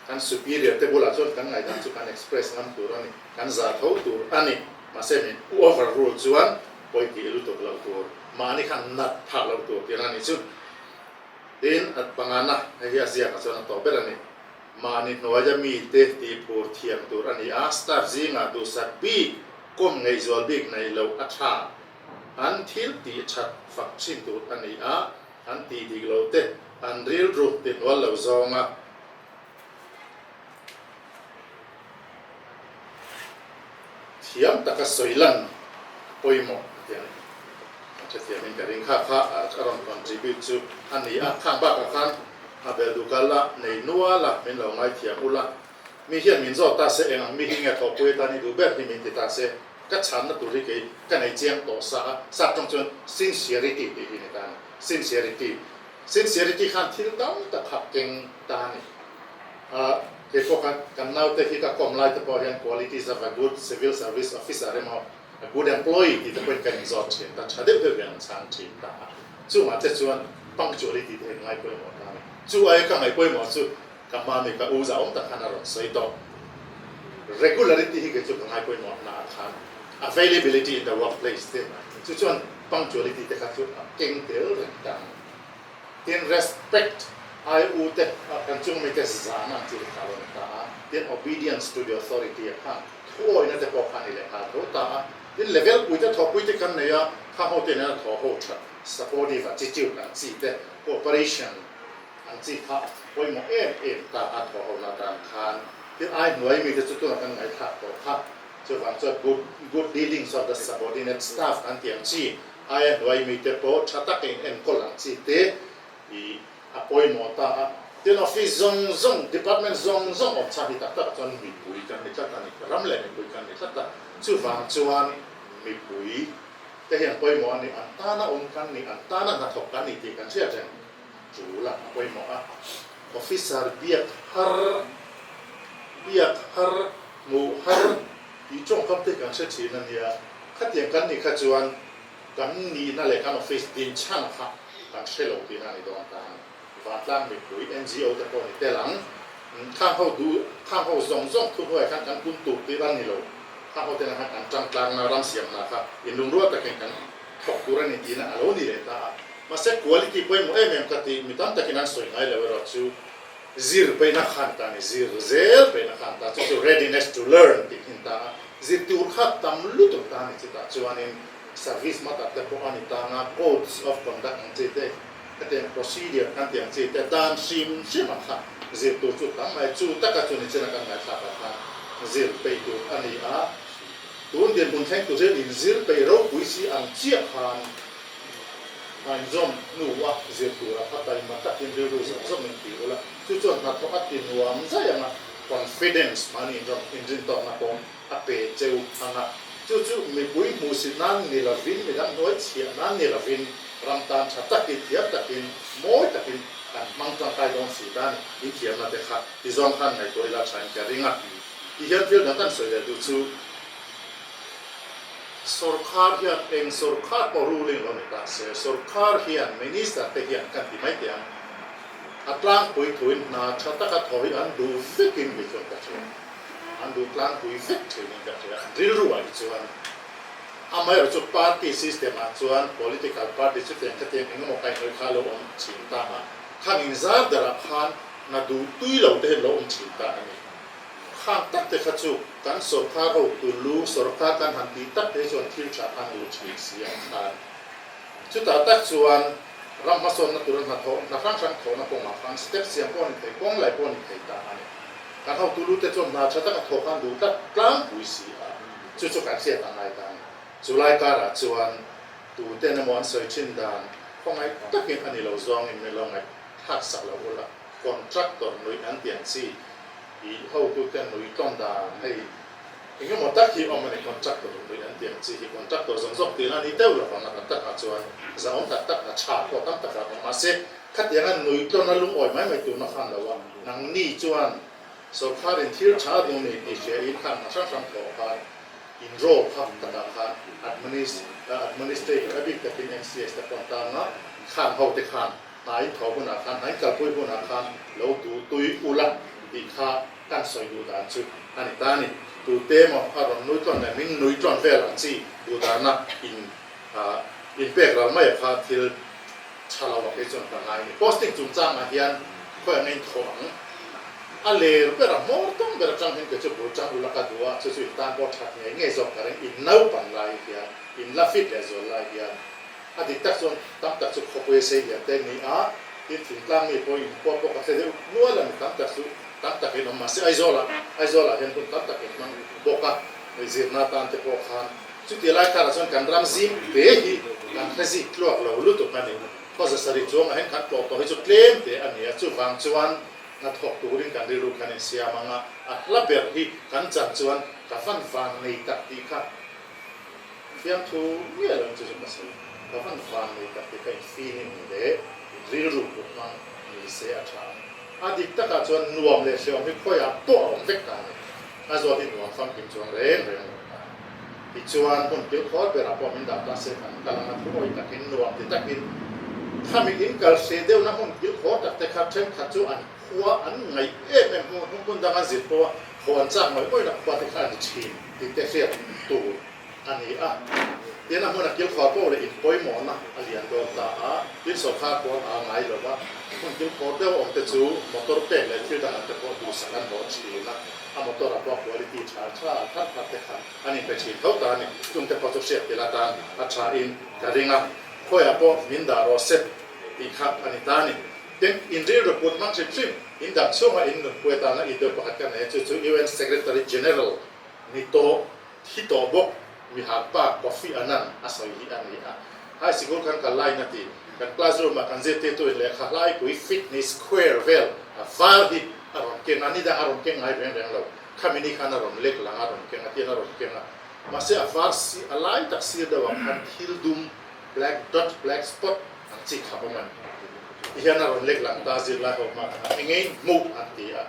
kan superior te bulah chuan kan ngaihdan chu kan express ngam tur a ni, kan zah tho tur a ni. Mahse min overrule chuan pawi tih lutuk loh tur, mahni khan nat phah loh tur tihna a nih chu. Tin, a pangana, hei hi a ziakah chuan a tawh ber a ni. Mahni hnuaia mite tihphur thiam tur a ni a, staff zingah duhsak bik, kawm ngaihzual bik neih loh a tha. An thil tih that fak thin tur a ni a, an tih dik loh te an rilru ti hnual lo zawnga thiam taka sawi lan a pawimawh a ti ang. An hrethiamin ka ring kha kha a rawn contribute chu a ni a, khang bakah khan a bel dukal a nei nual a, min lo ngaithiam ula, mi hian min zawt ta se eng ang mi hi nge thawhpui atan i duh ber hi min ti ta se, ka chhanna tur hi kei ka nei chiang tawh sa a, sap tawng chuan sincerity tih hi ni ta a ni, sincerity, sincerity khan thil tam tak kha keng ta a ni. Kei pawh khan kan naute hi ka kawm lai te pawh hian qualities of a good civil service officer emaw a good employee tih te pawhin kan inzawt thin ta, tha deuh deuh hian an chhang thin ta a. Chungah te chuan punctuality te hi an ngaipawimawh ta a ni. Chu aia ka ngaihpawimawh chu ka hma mi ka u zahawm tak khan a rawn sawi tawh. Regularity hi kei chu ka ngaipawimawh na ah khan availability in the workplace te chu chuan punctuality te kha chu a keng tel reng ta a ni. Tin respect ai u te kan chung mite zan ang chi te kha lo ni ta a, tin obedience to the authority a khan thuawina te pawh kha ni leh nghal tho ta a, tin level pui te thawhpui te kan nei a, kha ho te nena thaw ho that supportive attitude ang chi te cooperation ang chi kha pawimawh em em ta a thaw ho na tan khan tin ai hnuai mite chu tunah kan ngaihthlak tawh kha chuvang chuan good good dealings of the subordinate staff kan tih ang chi Aia hnuai mite pawh tha takin enkawl ang chi te i a pawimawh ta a. Tin, office zawng zawng, department zawng zawng awm chhan hi tak takah chuan mipui kan ni tlat a ni, ram leh mipui kan ni tlat a. Chuvang chuan mipui te hian pawimawh a ni, an tana awm kan ni, an tana hnathawk kan ni tih kan hriat reng tul a, a pawimawh a. Officer biak har, biak har, hmuh har tih tawngkam te kan hre thin a nia. Khatiang kan nih kha chuan kan nihna leh kan office din chhan kha kan hre lo tihna a ni dawn ta a ni. Vantlang mipui, NGO te pawh ni tel ang. Khang ho duh, khang ho zawng zawng thu hnuaiah khan kan kun tur tih a ni lo. Khang ho tenah khan kan tang tlangna ram siamna kha inlungrual takin kan thawk tur a ni tihna a lo ni leh ta a. Mahse quality pawimawh em em ka ti, mi tam takin an sawi ngai lo erawh chu zir peihna khan ta a ni, zir zel peihna khan ta, chu chu readiness to learn tih khin ta a, zir tur kha tam lutuk ta a ni chutah chuanin service hma tak te pawh a ni tang a, codes of conduct ang chi te, Hetiang procedure kan tih ang chi te dan hrim hrim a kha zir tur chu tam mai chu taka chu ni china kan ngaithlak ah khan zir peih tur a ni a, tun dinhmun thleng tur hian inzir peih ropui si ang chiah khan a inzawm hnu a zir tur a kha taima takin rilru zawng zawng in ti ula chu chuan hnathawk a ti nuam zai ang a, confidence mahni inrintawkna pawm a pe cheu ang a, chu chu mipui hmuhsit nan ni lovin, midang hnuai chhiah nan ni lovin, ram tan tha takin, thiam takin, mawi takin kan hmang tangkai dawn si ta a ni. In thiamna te kha ti zawng khan ngaihtuah ila thain ka ring a. Ti hian thil dang kan sawi leh duh chu, Sorkar hian eng sorkar pawh ruling lo ni ta se, sorkar hian minister te hian kan ti mai teh ang, a tlangpui thuin hna tha taka thaw hi an duh vekin kei chuan ka hria. An duh tlangpui vek thin in ka hria. Rilru ah hi chuan amaherawh chu party system ah chuan political party chutiang khatiang engemaw kaihhnawih kha a lo awm thin ta a, khang inzar darah khan hna duh tui lo te hian lo awm thin ta a ni. Khang tak te kha chu kan sorkar ho tulu sorkar kan han tih tak te hi chuan thil tha an duh thin si ang khan. Chutah tak chuan ram hmasawnna tura hnathawh hna hrang hrang thawhna kawngah khan step siam pawh a ni thei, kawng lai pawh a ni thei ta a ni. Kan hotu lute chuan hna tha taka thawk an duh tlat tlangpui si a, chu chu kan hriat a ngai ta a ni. Chu lai karah chuan tuten emaw an sawi thin dan khawngaih takin a ni lo zawngin min lo ngaihthlak sak lo ula, contractor nuih an ti ang chi i hotuten nuih tlawn dan hei eng emaw tak hi awm a ni, contractor nuih an ti ang chi hi contractor zawng zawng tihna a ni deuh lo vang a, tak takah chuan zahawm tak tak a tha pawh tam takah awm mahse Khatianga nui tlawn a lungawi mai mai turna khan lo a, nangni chuan sorkarin thil tha a duh ni tih hria in khan hna hrang hrang thawh khan in role kha takah khan administrator a bik takin MCS te pawh an tang a, khan ho te khan hna in thawh hunah khan hna in kalpui hunah khan lo duh tui ula tih kha kan sawi duh dan chu a ni ta a ni. Tute emaw a rawn nui tlawn leh min nui tlawn vel ang chi duh dana in inpek ral mai a kha thil Tha lo a kei chuan ka ngai a ni. Posting chungchangah hian khawi ang a inthawh ang? A ler ber a, hmawr tawng ber atang hian kei chu bul tang ula ka duh a, chu chu in tan pawh that ngei ngei zawk ka ring. In naupan lai hian, in la fit leh zual lai hian a dik tak chuan tam tak chu khawpui a sei lian te ni a, tin thingtlang mi pawh in khua pawh ka hre deuh nual a ni tam tak chu tam tak in awm mahse Aizawlah Aizawlah hian hun tam tak in hmang bawk a, zirna tan te pawh khan Chuti lai karah chuan kan ram zim te hi kan hre zik tluak lo lutuk a ni. Khawza sarih chuangah hian kan tlawh tawh hi chu tlem te a ni a, chuvang chuan hnathawk turin kan rilru kan insiam ang a, a hla ber hi kan chan chuan ka van van nei tak tih kha fiamthu nge lo in chu chu ka sawi, ka van van nei tak tih kha in feeling leh in rilru put hmang ni se a tha ang. A dik takah chuan nuam leh hreawm hi khawiah pawh a awm vek ta a ni. A zawt hi nuam famkim chuang reng reng lo ta. Tichuan hmun kilkhawr berah pawh min dah ta se kan kal anga thuawi takin nuam ti takin khami in kal hreh deuhna hmun kilkhawr tak te kha thenkhat chu an khua an ngaih em em hmun hmun dang an zir pawh a haw an chak ngawih ngawihna khua te kha a ni thin tih te hriat tur a ni a. Tin a hmuna kilkhawr pawh leh in pawimawhna a lian dawn ta a, tin sawrkar pawn a ngai lo va, hmun kilkhawr deuh awm te chu motor pek leh thil dang ang te pawh duhsak an hlawh thin a. A motor a pawh quality tha tha thar thar te kha an inpe thin tho ta a ni. Chung te pawh chu hriat tel atan a tha in ka ring a, khawiah pawh min dah rawh se tih kha a ni ta a ni. Tin, in rilru put hmang hrim hrim, in dam chhunga in nunpui atana i deuh pakhat ka nei a, chu chu UN Secretary General ni tawh, thi tawh bawk mi harpa Kofi Annan a sawi hi a ni a. High sikul khan ka line a ti, kan classroom ah kan zirtirtu in lehkha hlaipui fitness square vel a var hi a rawn keng a, nidang a rawn keng ngai reng reng lo, khami ni khan a rawn lek lang a rawn keng a tian a rawn keng a, mahse a var si a lai tak sir deuh ah khan thil dum black dot black spot ang chi khap awm a ni ti hian a rawn lek lang ta zirlai ho hma khan eng eng hmuh an ti a,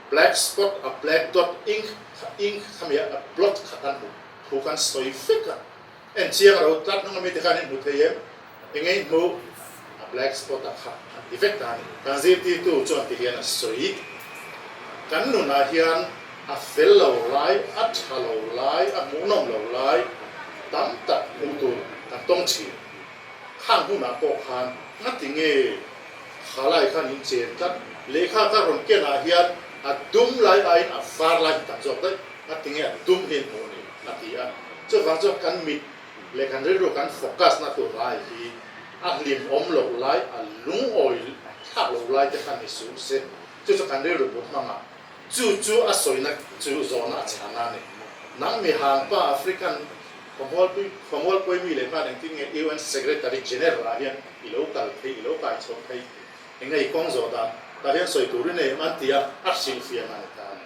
black spot a black dot ink ink khami a blot kha kan hmu thu kan sawi vek a. En chiang ro tlat hnung ami te khan in hmu thei em? Enge in hmuh? A Black spot a kha an ti vek ta a ni. Kan zirtirtu chuan ti hian a sawi, Kan nunah hian a fel lo lai, a tha lo lai, a hmuhnawm lo lai tam tak hmuh tur kan tawng thin. Khang hunah pawh khan ngati nge khalai khan in chen tlat? Lehkha ka rawn kenah hian a dum lai aiin a var lai hi tam zawk daih, ngati nge a dum hi an hmuh ni? a ti a. Chuvang chuan kan mit leh kan rilru kan focus na tur lai hi a hlimawm loh lai, a lungawi thlak loh lai te kha ni suh se, chu chu kan rilru but hmang a, chu chu a sawina chu zawhna a chhana a ni. Nang mi hang pa African khawmualpui khawmualpui mi leh hman engtin nge UN Secretary General ah hian i lo kal phei, i lo kai chho phei, enge i kawng zawh dan tah hian sawi turin ei em an ti a, a hrilhfiah na ni ta a ni.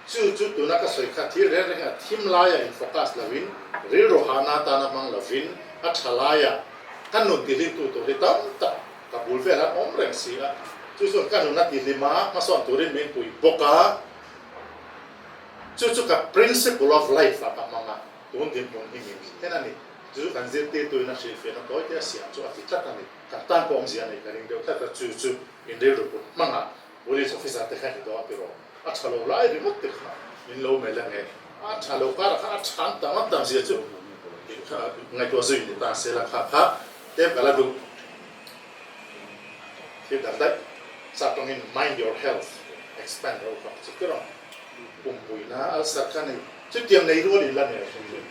Chu chu tuna ka sawi kha thil reng reng a thim laia in focus lovin, rilru hahna atana hmang lovin, a tha laia ka nun tihlimtu tur hi tam tak ka bul vel an awm reng si a. Chu chuan ka nun a tihlim a, hmasawn turin min pui bawk a. Chu chu ka principle of life ah ka hmang a, tun dinhmun hi min thlen a ni. Chu chu kan zirtirtuin a hrilhfiahna tawi te a siam chu a ti tlat a ni. Kan tan pawh awmzia nei ka ring deuh tlat a, chu chu in rilru put hmangah police officer te khan i dawn tiraw? A tha lo lai ringawt te kha min lo melh ange. A tha lo karah khan a than tam a tam zia chu ngaihtuah zui ni ta se la kha kha tlem ka la duh. Thil dang daih chak tawngin mind your health expand ro kha chu tir ang. Pumpuina ulcer kha nei chutiang nei rual in la nei hrim hrim.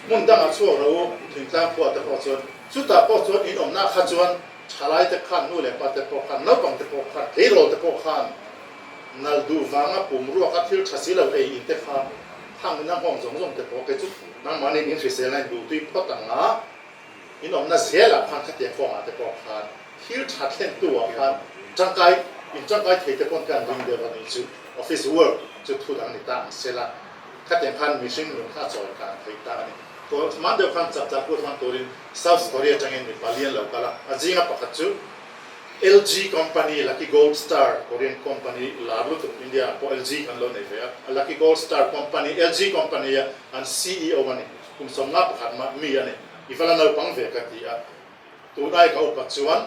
Hmun dangah chhuak ro u thingtlang khua te pawh chuan chutah pawh chuan in awmna kha chuan thalai te khan nu leh pa te pawh khan naupang te pawh khan tleirawl te pawh khan Nal duh vanga pum ruaka thil tha si lo ei in te kha thang in a nghawng zawng zawng te pawh kei chu nangmahni in hrisel a in duh tui phawt ang a, in awmna zelah khan khatiang kawngah te pawh khan thil tha thlen tu ah khan tangkai in tangkai thei te pawn kan ring deuh a nih chu office work chu thu dang ni ta ang sela khatiang khan mihring nun kha a chawi kan theih ta a ni. Hman deuh khan chak chak put hmang turin South Korea atangin mipa lian lo kal a, a zinga pakhat chu LG company Lucky Gold Star Korean company lar lutuk India ah pawh LG kan lo nei ve a, Lucky Gold Star company LG company a an ceo a ni, kum 51 mah mi a ni, i va la naupang ve ka ti a, tunai ka upa chuan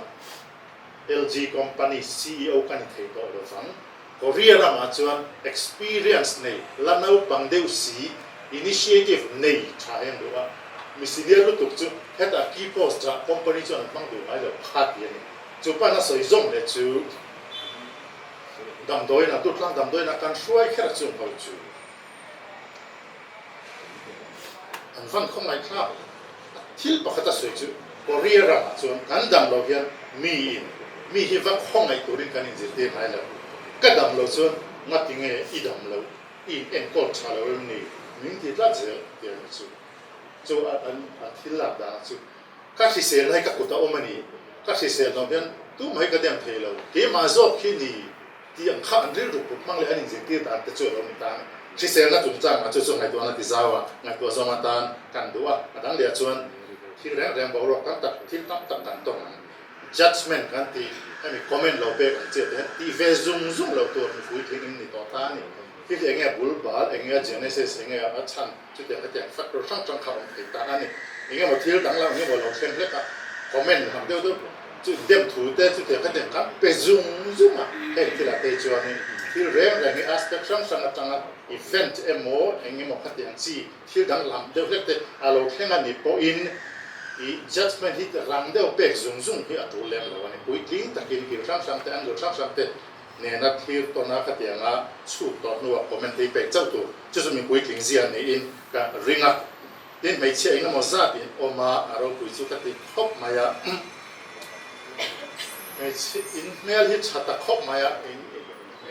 LG company ceo ka ni thei tawh lo vang, Korea ramah chuan experience nei la naupang deuh si initiative nei tha hian duh a, mi senior lutuk chu hetah key post ah company chuan an hmang duh ngai lo kha ti a ni. Chu pan a sawi zawm leh chu damdawiin a tutlang damdawiin a kan hruai kher chung ho chu an van khawngaihthlak. Thil pakhat a sawi chu Korea ramah chuan kan dam lo hian miin mi hi va khawngaih turin kan inzirtir ngai lo. Ka dam lo chuan ngati nge i dam lo, i in enkawl tha lo em ni? Min ti tlat zel tih a ni chu. Chu an thil lak danah chu ka hrisel na hi ka kut a awm a ni, ka hrisel hlawm hian tumah hi ka dem thei lo, keimah zawk hi ni tih ang kha an rilru put hmang leh an inzirtir dan te chu a lo ni ta a ni. Hriselna chungchangah chu chu ngaihtuahna ti zau a, ngaihtuah zawng atan kan duh a, a dang leh chuan thil reng reng boruak tam tak, thil tam tak kan tawng ang. Judgement kan tih, hemi comment lo pek ang chiah te hian tih ve zung zung loh tur mipui tling in ni tawh ta a ni. Thil hi enge a bul bal, enge a genesis, enge a chhan, chutiang hetiang factor hrang hrang kha a awm thei ta a ni. Engemaw thil danglam engemaw lo thleng hlek a, comment hmang deuh deuh chu dem thu te chutiang hetiang kan pe zung zung a, heng thilah te chuanin thil reng reng hi aspect hrang hrang atanga event emaw engemaw khatiang chi thil danglam deuh hlek te a lo thleng a ni pawhin i judgement hi rang deuh pek zung zung hi a tul lem lo a ni. Puitling takin thil hrang hrang te angle hrang hrang te nena thlir tawna khatianga chhuk tawh hnuah comment hi pek chauh tur chu chu mipui tling zia niin ka ring a. Tin, hmeichhia eng emaw zat in awm a, a ropui chu ka ti khawp mai a. Hmeichhia in hmel hi tha ta khawp mai a, in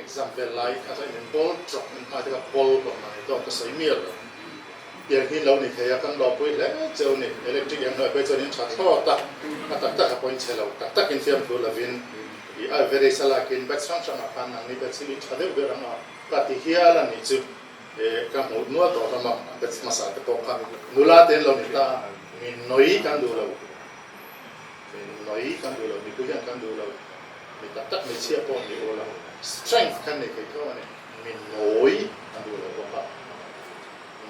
exam vel lai kha chuan in bawl tawk in hmai te kha bawl hlawm mai tawk ka sawi mial lo. Tiang hi lo ni thei a, kan lawmpui hle cheu ni. Electric eng hnuai phei chuan in tha thlawt a, a tak tak a pawhin chhe lo tak takin fiamthu lovin i average a lakin batch hrang hrangah khan nangni batch hi in tha deuh ber ang a, ka ti hial a nih chu. Ka hmuh nual tawh hlawm a, batch hmasa te pawh kha nula te an lo ni ta a, mi nawi kan duh lo, mi nawi kan duh lo, mipui hian kan duh lo, mi tak tak hmeichhia pawh an ni awl a, strength kan nei thei tho a ni, mi nawi kan duh lo bawk a,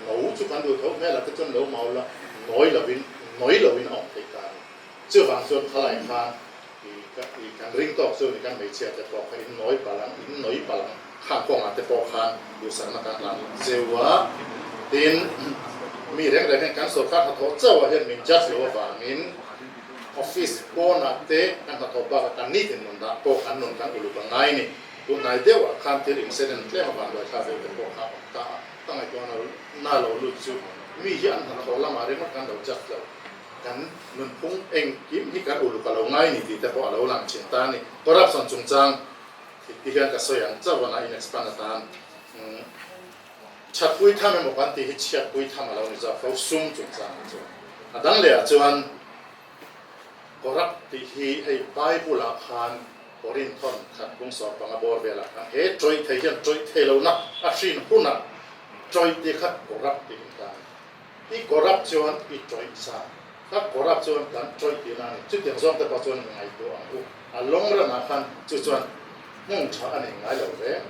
no chu kan duh tho, hmelah te chuan lo mau la, nawi lovin, nawi lovin a awm theih ta a ni. Chuvang chuan khalai khan. I kan ring tawk chu ni kan hmeichhia te pawh kha in nawi palh ang, in nawi palh ang, khang kawngah te pawh khan duhsakna kan hlan zeuh a. Tin, mi reng reng hian kan sorkar hnathawh chauh ah hian min judge lo avangin office pawnah te kan hnathawh bakah kan nitin nun dah pawh kan nun kan uluk a ngai ni. Tunhnai deuhah khan thil incident tlem avang ruaithlak deuh te pawh kha a awm ta a, ka ngaihtuahna na lo lut chu mi hi an hnathawh lamah ringawt kan lo judge lo. Kan nunphung engkim hi kan uluk a lo ngai ni tih te pawh a lo lang thin ta a ni. Corruption chungchang ti hian ka sawi ang chauh a, in expand atan chhatpui tham emaw kan tih hi chhiatpui tham a lo ni zawk fo sum chungchang hi chu. A dang leh ah chuan corrupt tih hi hei Bible ah khan Korinthon khat bung 15 bawr velah khan he tawih thei hian tawih thei lohna a hrin hunah tawih tih kha corrupt tih in ta a ni. I corrupt chuan i tawih sa. Ka corrupt chuan kan tawih tihna a ni. Chutiang zawng te pawh chuan ngaihtuah ang u. A long run ah khan chu chuan hmung tha a nei ngai lo reng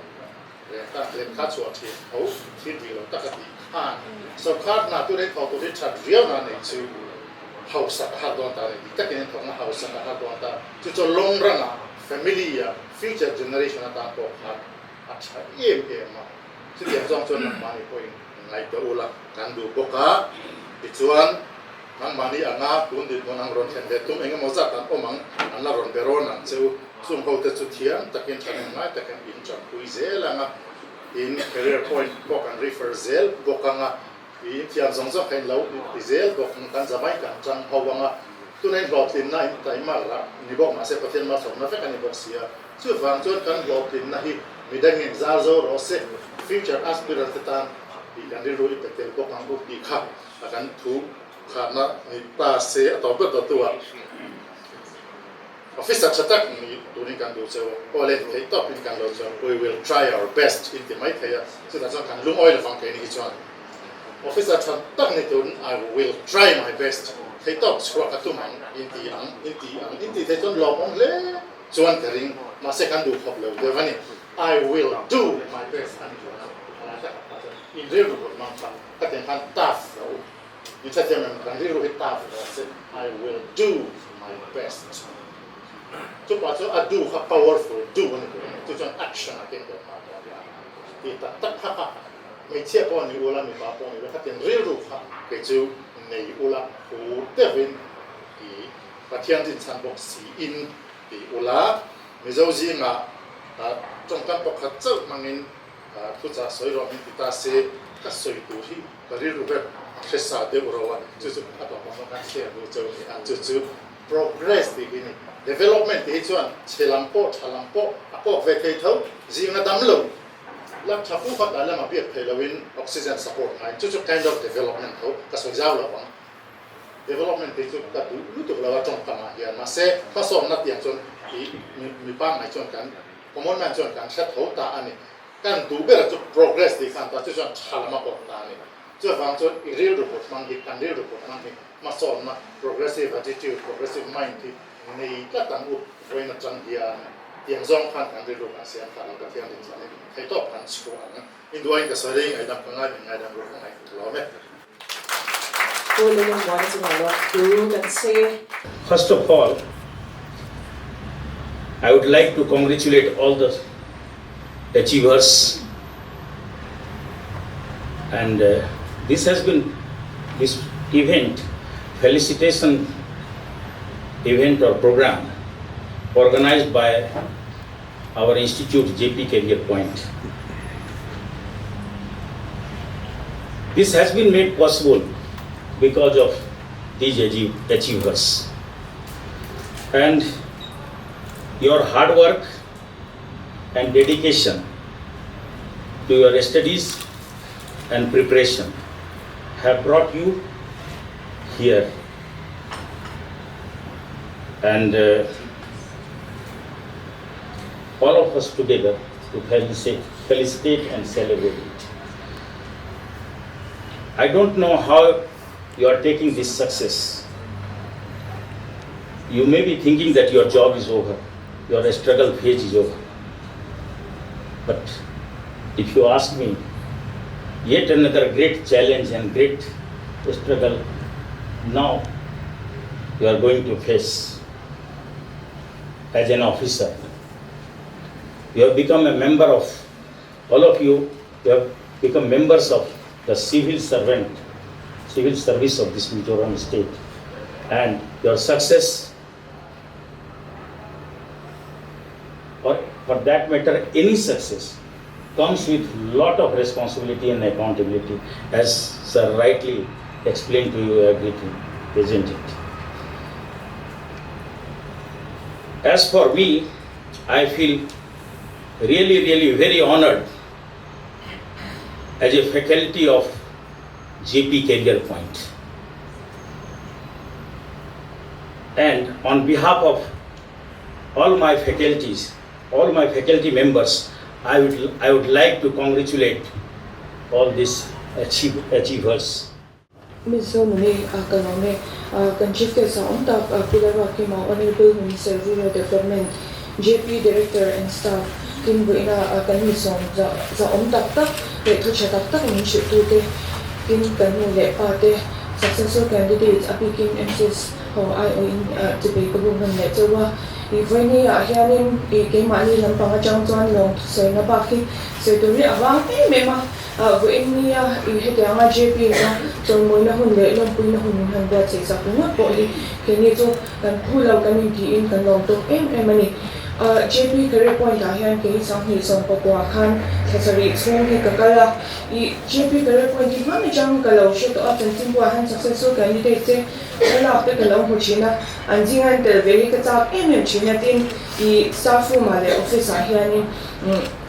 reng ta. Lehkha chhuah thin tho thil dik lo tak a tih khan sorkar hna tur in thawh tur hi that riau na nei chu hausak a har dawn ta a ni. Dik takin in thawkna hausak a har dawn ta. Chu chuan long run ah family ah future generation atan pawh khan a tha em em a. Chutiang zawng chuan nangmahni pawhin Ngaihtuah ula kan duh bawk a, tichuan nangmahni anga tun dinhmun ang rawn thlen ve tum eng emaw zat an awm ang, an la rawn be rawn ang che u. Chung hote chu thiam takin thahnem ngai takin in tanpui zel ang a, in career point pawh kan refer zel bawk ang a, in thiam zawng zawng kha in lo ti zel bawk ang, kan zavai kan tang ho ang a, tuna in hlawhtlinna in taima lah ni bawk mahse Pathian malsawmna vek a ni bawk si a, Chuvang chuan kan hlawhtlinna hi midang in zar zo rawh se, future aspirant te tan tih kan rilru i pe tel bawk ang u tih kha a kan thu khatna ni ta se a tawp dawt dawt tu a. Officer tha tak ni turin kan duh cheu a, aw le theih tawp in kan lo chuan we will try our best in ti mai thei a, chutah chuan kan lungawi lovang kei ni hi chuan officer tha tak ni turin I will try my best theih tawp chhuah ka tum ang in ti ang in ti ang in ti thei chuan lawmawm hle. Chuan ka ring, mahse kan duh khawp lo deuh a ni. I will do my best a ni chuan a lai tak ah chuan in rilru pawh mang kha ka tiang khan tough lo in hrethiam em kan rilru hi tough lo se I will do my best chupa chu a do kha powerful do a ni tur a ni chu chuan action ah keng ber nghal dawn a ti tak tak kha kha hmeichhia pawh ni ula mipa pawh ni ula kha tiang rilru kha kei chu nei ula hur deuhin i Pathian rinchhan bawk si in ti ula, Mizo zingah tawngkam pakhat chauh hmangin thuchah sawi rawh min ti ta se, ka sawi tur hi ka rilru ber a hre sa deuh ro a, chu chu a tawpah chuan kan share duh chauh a ni a, chu chu progress tih hi a ni. Development tih hi chuan chhe lam pawh tha lam pawh a kawk ve thei tho, zinga dam lo la tha fu khat ah lama biak thei loin oxygen support ngaiin chu chu kind of development tho ka sawi zau lo ang. Development tih chu ka duh lutuk lo a tawngkam ah hian mahse hmasawmna tiang chuan ih mi pangngai chuan kan common man chuan kan hre tho ta a ni. Kan duh ber chu progress tih khan ta chu chuan tha lam a kawk ta a ni. Chuvang chuan i rilru put hmang hi kan rilru put hmang hi hmasawmna progressive attitude progressive mind hi nei tlat ang u vawiin atang hian tiang zawng khan kan rilru kan siam khat ang Pathian din chuan theihtawp kan chhuah ang. Induain ka sawi reng ngaidam ka ngai min ngaidam rawh ka ngaih lawm e. First of all, I would like to congratulate all the achievers and uh, this has been this event felicitation event or program organized by our institute JP Career Point. This has been made possible because of these achievers. And your hard work and dedication to your studies and preparation have brought you here. And uh, all of us together to felicitate, felicitate and celebrate it. I don't know how you are taking this success. You may be thinking that your job is over, your struggle phase is over. But if you ask me, yet another great challenge and great struggle now you are going to face. as an officer. You have become a member of, all of you, you have become members of the civil servant, civil service of this Mizoram state. And your success, or for that matter, any success, comes with lot of responsibility and accountability, as sir rightly explained to you everything, isn't it? As for me, I feel really, really very honored as a faculty of JP Career Point. And on behalf of all my faculties, all my faculty members, I would, I would like to congratulate all these achieve, achievers. Mizo nuni a ka lawm e. Kan Chief Guest a awm tak Pu Lalruatkima Honourable Minister Rural Development, JP Director and Staff tin buihna kan mi sawm za za awm tak tak leh thu tha tak tak min hrilh tu te tin kan nu leh pa te successful candidates a bikin MCS ho aiawhin chipei ka buk hman leh chauh a. I vawiini ah hianin i keimahni lampang atang chuan lawng thusawina bak hi sawi tur hi a vang em em a. Vawiin nia i hetianga JP na chawlmawina hun leh lawmpuina hun min han buatsaih sak ringawt pawh hi keini chu kan phu lo kan intiin kan lawm tawk em em a ni. JP Career Point ah hian kei 2019 khan thla sarih chhung hi ka kal a, i JP Career Point hi hmang atang ka lo hre tawh a, chanchinbuah hian successful candidate te thlalak te ka lo hmu thin a, an zinga in tel ve hi ka chak em em thin a, tin i staff room ah leh office ah hianin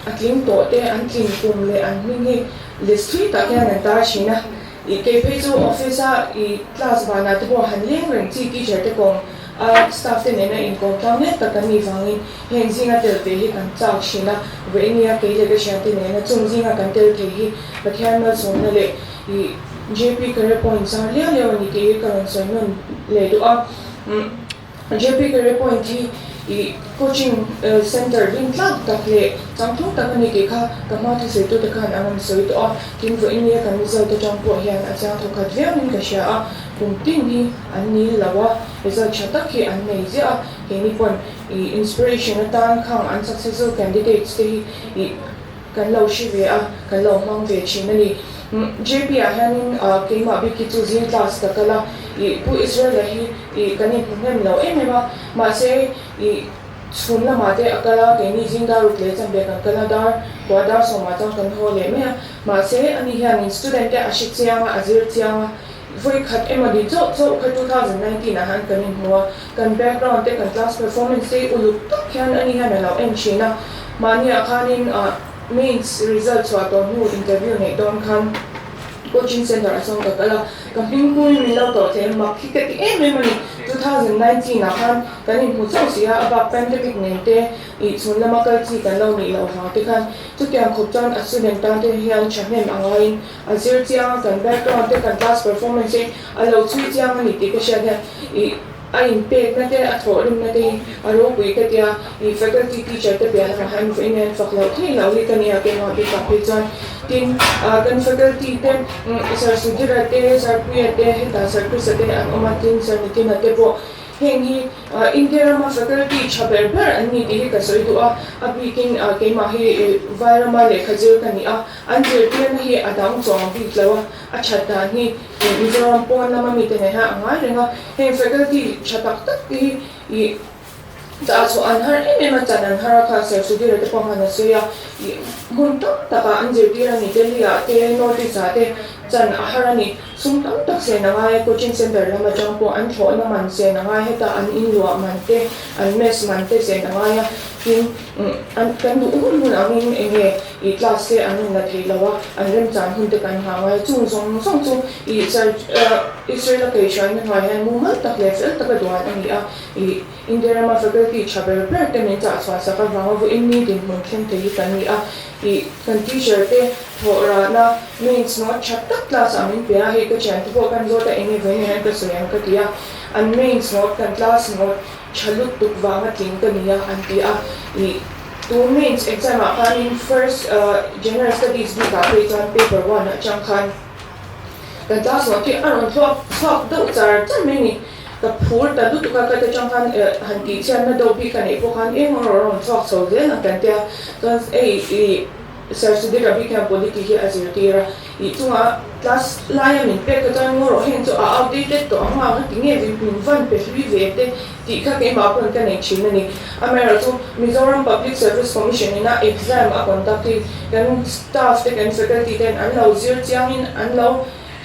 A tling tawh te, an tlin kum leh an hming hi list thui tak hian an tar thin a. I kei phei chu office a i class vanah te pawh han leng reng chi teacher te kawm a staff te nena inkawm tlang mek tak kan nih vangin heng zinga tel ve hi kan chak thin a. Vawiin nia kei leh ka thiante nena chung zinga kan tel thei hi Pathian malsawmna leh i JP Career Point zar liau liau a ni tih hi ka rawn sawi nawn leh duh a. JP Career Point hi i coaching centre rin tlak tak leh changtlung tak a ni tih kha ka hma thusawi-tute khan an rawn sawi tawh a, tin vawiin nia kan result atang pawh hian a chiang thawkhat viauin ka hria a, kum tin hi an nil lo a, result tha tak hi an nei ziah a, keini pawn i inspiration atan khang an successful candidates te hi i Kan lo hre ve a, kan lo hmang ve thin a ni. JP ah hianin keimah bik hi chu zing class ka kal a, ih Pu Israel-a hi ih kan inhmu hnem lo em em a, mahse ih chhun lamah te a kal a, keini zing dar ruk leh chanve kan kal a, dar kua dar sawmah chuan kan haw leh mai a, mahse ani hianin student te a hre chiang a, a zir chiang a, vawi khat emaw ni chauh chauh kha 2019 ah han kan inhmu a, kan background te kan class performance te hi uluk tak hian ani hian a lo en thin a, mahniah khanin ah mains result chhuah tawh hnu interview neih dawn khan coaching center ah chuan ka kal a, ka hming pui min lo tawh thei a, mak hi ka ti em em a ni, 2019 ah khan kan inhmu chauh si a, a bak pandemic nen te ih chhun lama kal chi kan lo nih loh vang te khan chutiang khawp chuan a student tan te hian thahnem a ngaiin A zir chiang a, kan background te, kan class performance te a lo chhui chiang a ni tih ka hriat hian ih a inpekna te, a thawhrimna te hi a ropui ka tia, ih faculty teacher te piah lamah hian vawiin hian fak loh theih loh hi ka nia keimah bikah phei chuan tin ah kan faculty te Sir Sudhira te, Sir Puia te, hetah Sir Krista te an awm a, tin Sir Nitina te pawh Heng hi India rama faculty tha ber ber an ni tih hi ka sawi duh a, a bikin keimah hi vai rama lehkha zir ka ni a, an zirtirna hi a dang chuang bik lo a, a that dan hi Mizoram pawn lama mite nen hian a ngai reng a, heng faculty tha tak tak te hi ih chah chhuah an har em em a, chan an har a, kha Sir Sudhir-a te pawh khan a sawi a, ih hmun tam takah an zirtir a ni, Delhi-ah te, North East-ah te chan a har a ni. Sum tam tak sen a ngai a, coaching centre lam atang pawh an thlawhna man sen a ngai, heta an inluah man te, an mess man te sen a ngai a, tin an kan duh hun hun angin eng nge ih class te an rawn la thei lo a, an remchan hun te kan nghah ngai a, chung zawng zawng chu ih church Israel a keihhruaina hnuai hian mumal tak leh fel taka duan a ni a, ih India rama faculty tha ber ber te min chah chhuah sak avanga vawiin ni dinhmun thleng thei hi kan ni a, ih kan teacher te Thawh rahna mains note tha tak class ah min pe a, hei ka thiante pawh kan zawt a eng nge vawiin hian ka sawi ang ka ti a, an mains note kan class note tha lutuk vanga tling ka ni a an ti a, ih tun mains exam ah khanin first general studies bik ah phei chuan paper one atang khan kan class note hi a rawn thluak chhuak deuh char char mai a ni. Ka phur ta lutuk a, ka ta chang khan han tih chhiatna deuh bik a neih pawh khan eng erawh rawn chhuak chho zel ang kan tia. Chuan hei ih Sir Sudhir Ravi khian Polity hi a zirtir a, ih chunga class laia min pek kha chuan ngaw rawh heng chu a outdated tawh ang a, nga ti nge min van pe hlui ve te tih kha keimah pawn ka nei thin a ni. Amaherawhchu Mizoram Public Service Commission ina exam a conduct hi kan staff te kan faculty ten an lo zir chiangin an lo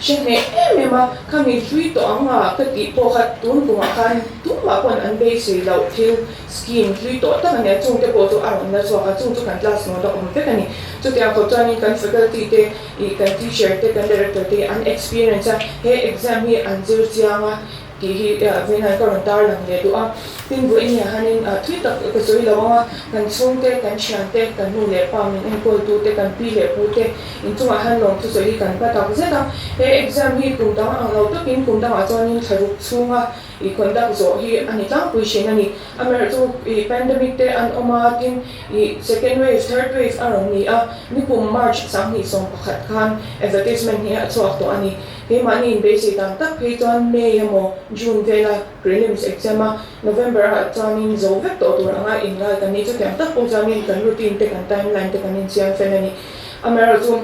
Hre hneh em em a, khami hlui tawh ang a ka tih pawh kha tun kumah khan tumah pawn an beisei loh thil scheme hlui tawh tak a nia, chungte pawh chu a rawn la chhuak a, chung chu kan class note a awm vek a ni. Chutiang khawp chuanin kan faculty te ih kan teacher te kan director te an experience a, he exam hi an zir chiang a, Tih hi vawiinah ka rawn tar lang leh duh a, tin vawiinah hianin thui tak ka sawi lo ang a, kan chhungte, kan thiante, kan nu leh pa min enkawltute, kan pi leh pute inchungah hian lawm thusawi hi kan hma tak zet a. He exam hi kum dang ang lo takin kum dangah chuanin thla ruk chhunga i conduct zawh hi a ni tlangpui thin a ni. Amaherawhchu i pandemic te an awm a, tin i second wave, third wave a rawn ni a, nikum March 2011 khan advertisement hi a chhuak tawh a ni. Keimahni inbeisei dan tak phei chuan May emaw June vela prelims exam a, November ah chuanin zo vek tawh tur anga inngai kan ni. Chutiang tak pawh chuanin kan routine te kan timeline te kan insiam fel a ni. Amaherawhchu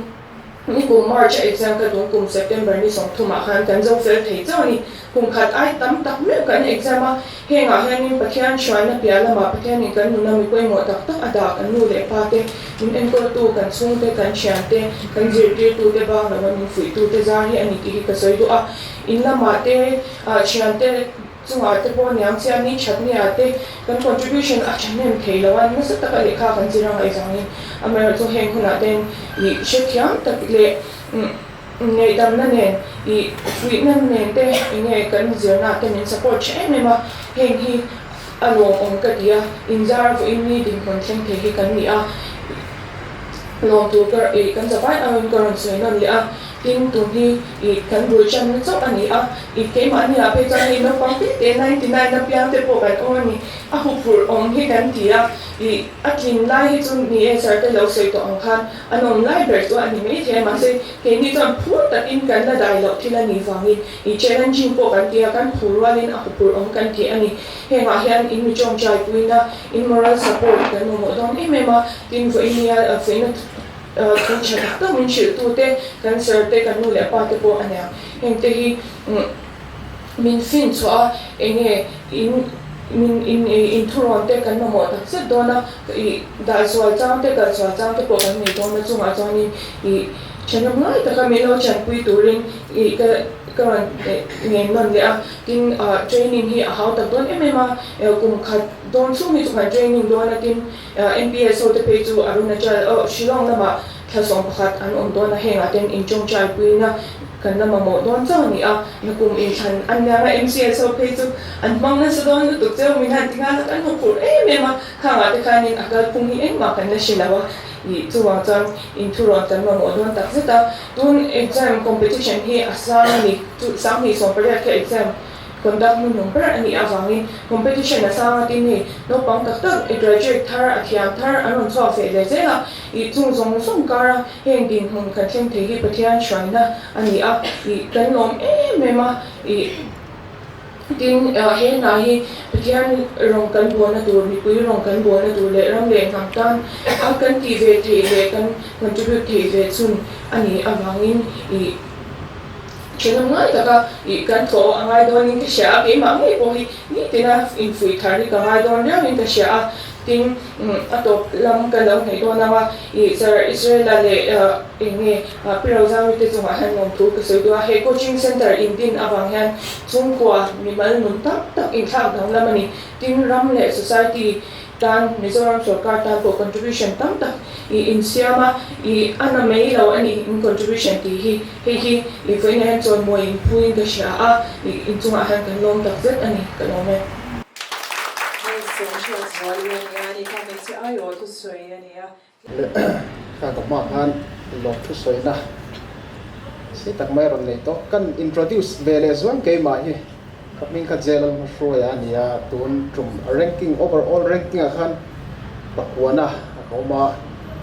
nikum March a exam kha tun kum September ni 30 ah khan kan zo fel thei chauh a ni. Kum khat ai tam tak meuh kan exam a, hengah hianin Pathian hruaina piah lamah Pathianin kan nuna mi pawimawh tak tak a dah kan nu leh pa te, min enkawltu, kan chhungte, kan thiante, kan zirtirtute bang lova min fuihtute zar hi a ni tih hi ka sawi duh a. In lamah te, thiante chungah te pawh niang chiah ni that nia te kan contribution a thahnem thei lo a, nasa taka lehkha kan zir a ngaihzangin amaherawhchu heng hunah ten i hrethiam tak leh Ngaihdamna nen, ih fuihna nen te enge kan zirna te min support tha em em a, heng hi a lawmawm ka ti a, inzar vawiin ni dinhmun thleng thei hi kan ni a, lawm tur ka ih kan zavai angin ka rawn sawi nawn leh a, tin tun hi ih kan bul tanna chauh a ni a, ih keimahni ah phei chuan hei naupang te te 99 apiang te pawh kan awm a ni, a huphurh awm hi kan ti a, ih a tlin lai hi chu ni e sir te lo sawi tawh ang khan. A nawm lai ber chu a ni maithei a, mahse keini chuan phur takin kan la dai loh thil a nih vangin ih challenging pawh kan ti a, kan phur rualin a huphur awm kan ti a ni. Hengah hian in mi tawngtai puina, in moral support kan mamawh dawn em em a, tin vawinia fuihna thu tha tak tak min hrilh tu te, kan sir te, kan nu leh pa te pawh a nia. Hengte hi min fin chhuah a, enge in min in inthurawn te kan mamawh tak zet dawn a, Ih dah zual chang te kal zual chang te pawh kan nei dawn a chungah chuanin ih thenawm ngai taka min lo chanpui turin ih ka ka rawn ngen nawn leh a, tin ah training hi a hau tak dawn em em a, kum khat dawn chhung hi chu kan training dawn a tin NPS ho te phei chu Arunachal oh Shillong lamah thla 11 an awm dawn a hengah ten intawngtai puina Kan la mamawh dawn chauh a ni a, nakum inthlan an liam a, MCS ho phei chu an hmang nasa dawn lutuk cheu min han ti nghal a, kan hmu phur em em a, khangah te khanin a kalphung hi engmah kan la hre lo a, ih chuvang chuan inthurawn kan mamawh dawn tak zet a, tun exam competition hi a sang a ni, chu 2018 kha exam Conduct hnuhnung ber a nih avangin competition a sang a tin hei naupang tak tak graduate thar a thiam thar an rawn chhuak ve leh zel a, ih chung zawng zawng kara heng dinhmun kan thleng thei hi Pathian hruaina a ni a, ih kan lawm em em a, ih tin he hna hi Pathian rawng kan bualna tur mipui rawng kan bualna tur leh ram leh hnam tan a kan tih ve theih leh kan contribute theih ve chhun a nih avangin ih. Thenawm ngai taka ih kan thaw a ngai dawnin ka hria a, keimah ngei pawh hi nitina infuih thar hi ka ngai dawn riauin ka hria a, tin a tawp lam ka lo hnaih dawn ang a, ih Sir Israela leh eng nge Pi Rozawi te chungah hian lawmthu ka sawi duh a, he coaching centre indin avang hian chhungkua mimal nun tam tak inthlak danglam a ni, tin ram leh society tan Mizoram sorkar tan pawh contribution tam tak i insiam a, i a na mai lo a ni in contribution tih hi, hei hi i vawiinah hian chawimawi in phuin ka hria a, i inchungah hian kan lawm tak zet a ni, ka lawm e. Hei Sawmhriat zual i a nia, ni kha hmeichhe aiawh thusawi a nia. Kha ka hma khan lawm thusawina si tak mai a rawn nei tawh. Kan introduce ve leh zuang keimah hi ka hming kha jail a hma hruai a ni a, tun tum ranking overall ranking ah khan pakuana a ka awm a,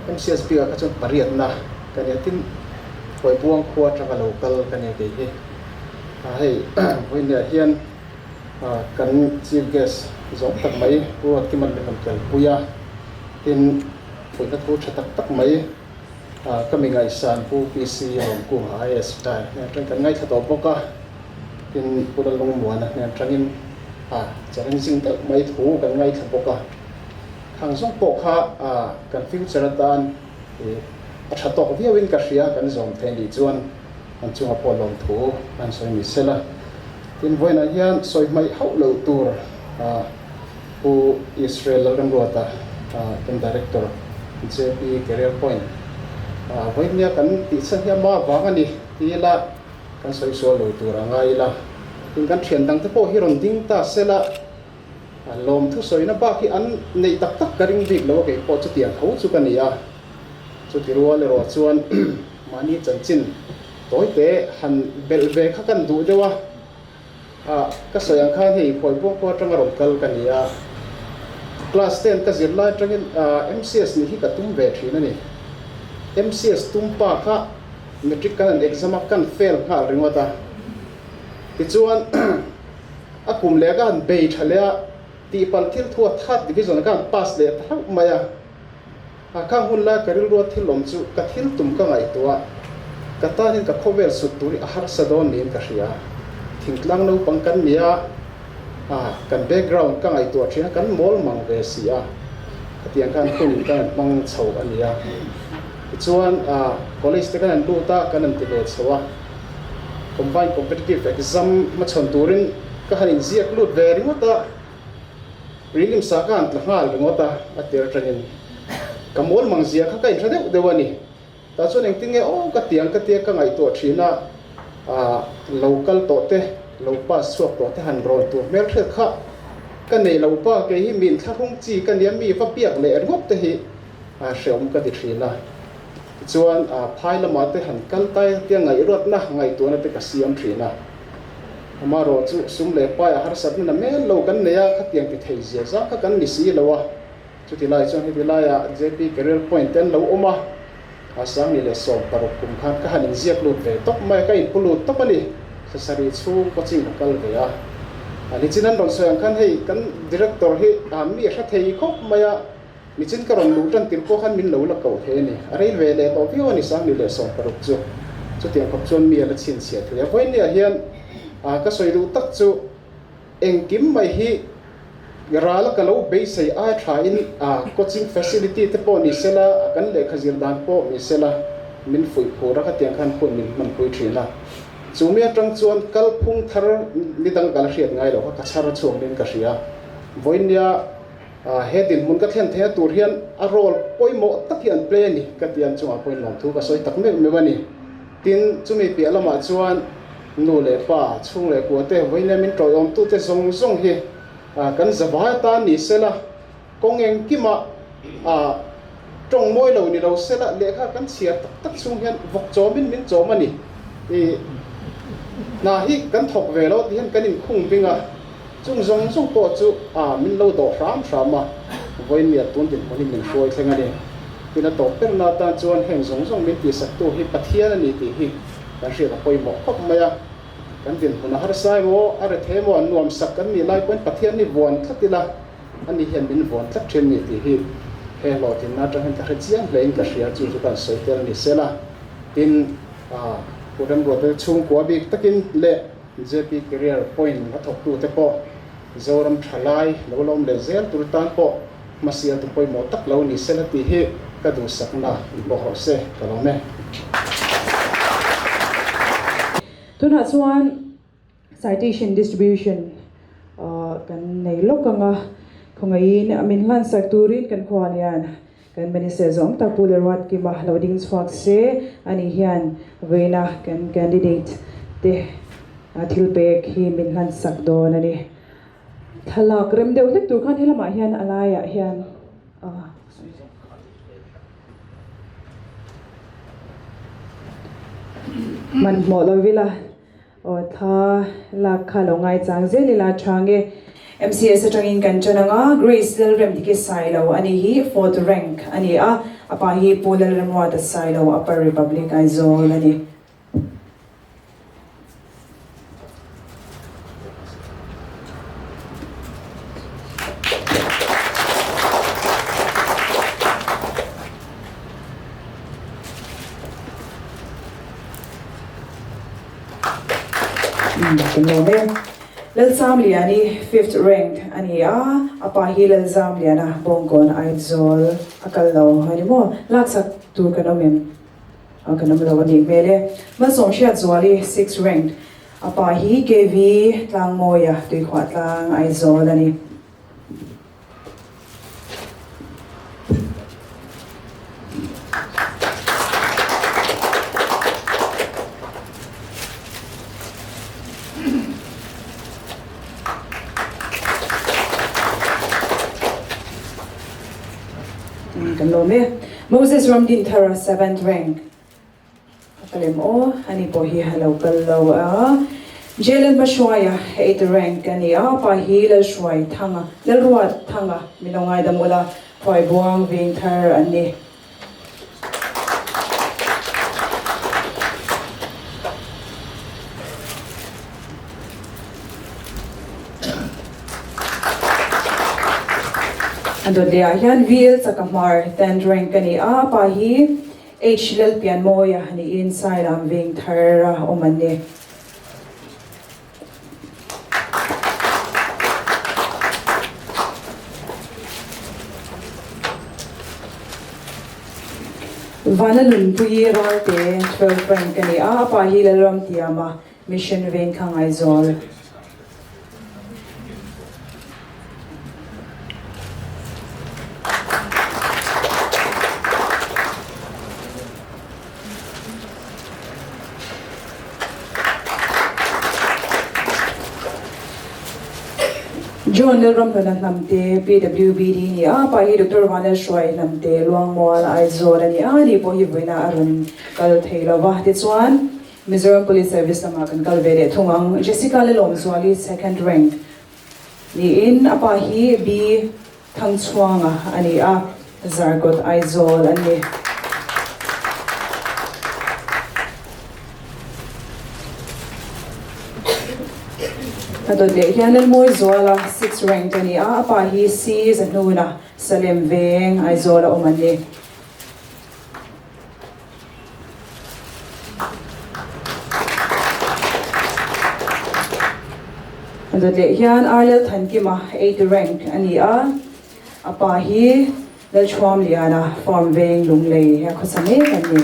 MCS bik ah kha chuan pariatna ka nia tin Phuaibuang khua atanga lo kal ka nia kei hi. Hei vawiin ah hian. Kan Chief Guest zawng tak mai Pu Ruatkima'n min rawn telpui a, tin fuihna thu tha tak tak mai ka mi ngaihsan Pu PC Lawmkunga IAS retire hnen atangin kan ngaithla tawh bawk a, tin Pu Lalungmuana hnen atangin challenging deuh mai thu kan ngaithla bawk a, khang zawng pawh kha kan future atan a tha tawk viauin ka hria kan zawm thei nih chuan an chunga pawh lawmthu an sawi ni sela. Tin, vawiinah hian sawi hmaih hauh loh tur Pu Israel Lalremruata kan Director JP Career Point vawiinia kan tih chhan hi ama vang a ni ti ila kan sawi sual lo tur a ngai ila. Tin, kan thian dangte pawh hi rawn ding ta sela lawmthu sawina bak hi an neih tak tak ka ring bik lo a, kei pawh chutiang tho chu ka ni a. Chuti rual erawh chuan mahni chanchin Tawite han belh ve kha kan duh deuh a, ah ka sawi ang khan hei Phuaibuang khua atanga rawn kal ka ni a, class ten ka zir lai atangin MCS nih hi ka tum ve thin a ni. MCS tum pa kha matric kan han exam a, kan fail nghal ringawt a, tichuan a kum leh ka han bei tha leh a, tihpalh thil thu a third division ka han pass leh ta hlauh mai a. A kha hun lai ka rilrua thil awm chu ka thil tum ka ngaihtuah. Ka tanin ka khawvel sut tur hi a harsa dawn niin ka hria. Thingtlang naupang kan ni a, a kan background ka ngaihtuah thin a, kan mawl mang ve si a. Khatiang khan hun kan han hmang chho a ni a. Tichuan a college te kan han lut a, kan han ti ve chho a. Combined Competitive Exam hmachhawn turin ka han inziak lut ve ringawt a. Prelim sa ka han tla nghal ringawt a, a tir atangin ka mawl mang zia kha ka inhre deuh deuh a ni. Tah chuan engtin nge aw ka tiang ka tia ka ngaihtuah thin a, ah lo kal tawh te, lo pass chhuak tawh te han rawn tur hmelhriat kha ka nei lo pa, kei hi min thlahrung chi ka nia mi va biak leh ringawt te hi hreawm ka ti thin a. Tichuan phai lamah te han kal tai tia ngaihruatna ngaihtuahna te ka siam thin a. Amaherawh chu sum leh pai a harsatna na mel lo kan nei a, khatiang ti thei zia zang kha kan ni si lo a. Chuti lai chuan heti laiah JP Career Point te an lo awm a, a Sangni leh 16 kum khan ka han inziak lut ve tawp mai a, ka inpu lut tawp a ni. Thlasarih chhung coaching ka kal ve a, a nichin an rawn sawi ang khan hei kan Director hi mi a hre thei khawp mai a, nichin ka rawn luh tan tir pawh khan min lo la koh thei a ni. A rei ve leh tawh viau a ni Sangni leh 16 chu. Chutiang khawp chuan mi a la chhinchhiah thei a. Vawiinniah hian ka sawi duh tak chu engkim mai hi ral ka lo beisei ai thain coaching facility te pawh ni sela, kan lehkha zir dan pawh ni sela min fuih phur a, khatiang khan hun min hmanpui thin a. Chu mi atang chuan kalphung thar ni dang ka la hriat ngai lo kha ka chhar chhuak nin ka hria. Vawiinnia he dinhmun ka thlen theih a tur hian a role pawimawh tak hi an play a ni ka ti an chungah pawhin lawmthu ka sawi tak meuh meuh a ni. Tin, chumi piah lamah chuan nu leh pa, chhung leh kua te, vawiin min tawiawmtute zawng zawng hi kan zavai atan ni sela, kawng engkimah tawng mawi lo ni lo sela, lehkha kan chhiar tak tak chhung hian vawk chawmin min chawm a ni. I hna hi kan thawk ve lo ti hian kan inkhung bing a, chung zawng zawng pawh chu min lo dawh hram hram a, vawiin mi a tun dinhmun hi min hruai thleng a ni. Tin a tawp berna atan chuan heng zawng zawng min tihsaktu hi Pathian a ni tih hi kan hriat a pawimawh khawp mai a. Kan dinhmun a harsa emaw, a rethei emaw, an nuam sak kan nih lai pawhin Pathian hi vuan tlat ila, ani hian min vuan tlat thin ni tih hi he hlawhtlinna atang hian ka hre chiang hlein ka hria, chu chu kan sawi tel ni sela. Tin, Pu Remruata chhungkua bik takin leh JP Career Point a thawktute pawh Zoram thalai lo lawm leh zel tur tan pawh hmasialtu pawimawh tak lo ni sela tih hi ka duhsakna i pawh rawh se, ka lawm e. Tunah chuan citation distribution kan nei lawk ang a, khawngaihin min hlansak turin kan khual hian kan Minister zawng tak Pu Lalruatkima lo ding chhuak se, ani hian vawiina kan candidate te thil pek hi min hlansak dawn a ni. Thlalak rem deuh hlek tur khan helamah hian a laiah hian Hmanhmawh lo vila aw thla lak kha lo ngaichang zel ila tha nge. MCS atangin kan ṭan ang a, Grace Lalremdiki Sailo a ni hi fourth rank a ni a, a pa hi Pu Lalremruata Sailo Upper Republic Aizawl a ni. Kan lawm e. Lalzamliani fifth rank a ni a, a pa hi Lalzamliana Bawngkawn Aizawl a kal lo a ni maw? Laksak tur kan awm em? A kan awm lo a nih hmel e. Malsawm Hriatzuali sixth rank, a pa hi KV Tlangmawia Tuikhuah Tlang Aizawl a ni. Kan lawm e. Moses Ramdinthara seventh rank. A ka lem aw, ani pawh hi a lo kal lo a. Jalen Hmahruaia eight rank a ni a, pa hi Lalhruai Thanga, Lalruat Thanga min lo ngaidam ula, Phuaibuang veng thar an ni. A dawt leh ah hian VL Chakahmar tenth rank a ni a, pa hi H Lalpianmawia niin Sailam veng thar a awm an ni. Vana Nunpuii Ralte 12 rank a ni a, a pa hi Lalramtiama Mission veng kha Ngaizawl. John Lalramhlawna Hnamte, PWBD, ni a, pa hi Doctor Vanlalhruai Hnamte, Luangmual, Aizawl a ni a, ni pawh hi vawiina a rawn kal thei lo va. Tichuan, Mizoram Police Service lamah kan kal ve leh thung ang. Jessica Lalawmzuali second rank niin a pa hi B Thangchhuanga a ni a, Zarkawt Aizawl an ni. A dawt leh hian Lalmawizuala sixth rank a ni a, a pa hi C Zahnuna Salem Veng Aizawl a awm an ni. A dawt leh hian Arlel Thankima eighth rank a ni a, a pa hi Lalchhuamliana Farm Veng Lunglei a khawsa mek an ni.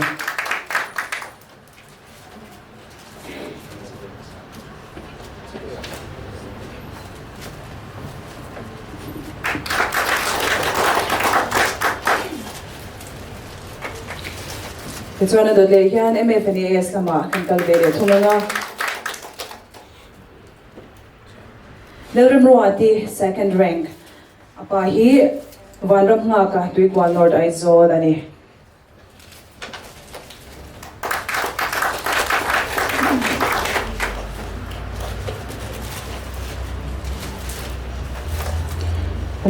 Tichuan a dawt leh hian MFNAS lamah kan kal ve leh thung ang a. Lalremruati second rank a pa hi Vanram Nghaka Tuikual North Aizawl a ni.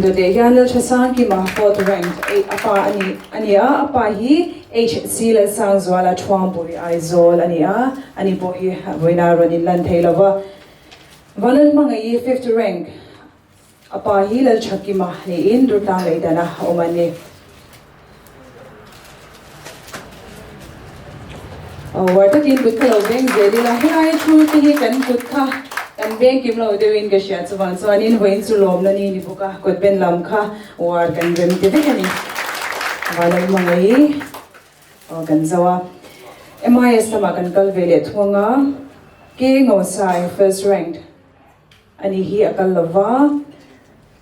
Dawteh hian Lalthasangkima fourth rank a pa a ni a ni a, a pa hi HC Lalsangzuala Thuampui Aizawl a ni a, ani pawh hi vawiina rawn inlan thei lo va. Vanlalhmangaih fifth rank A pa hi Lalthakima niin Durtlang Leidana a awm a ni. Uar takin kut kha lo veng zel ila, helai thu te hi kan kut kha kan veng kim lo deuhin ka hria chuvang chuanin vawiin chu lawmna ni ni bawk a, kut ben lam kha uar kan rem ti vek a ni. Vanlalhmangaih kan zo a, MIS lamah kan kal ve leh thung a, Ke Ngosai first rank. Ani hi a kal lo va,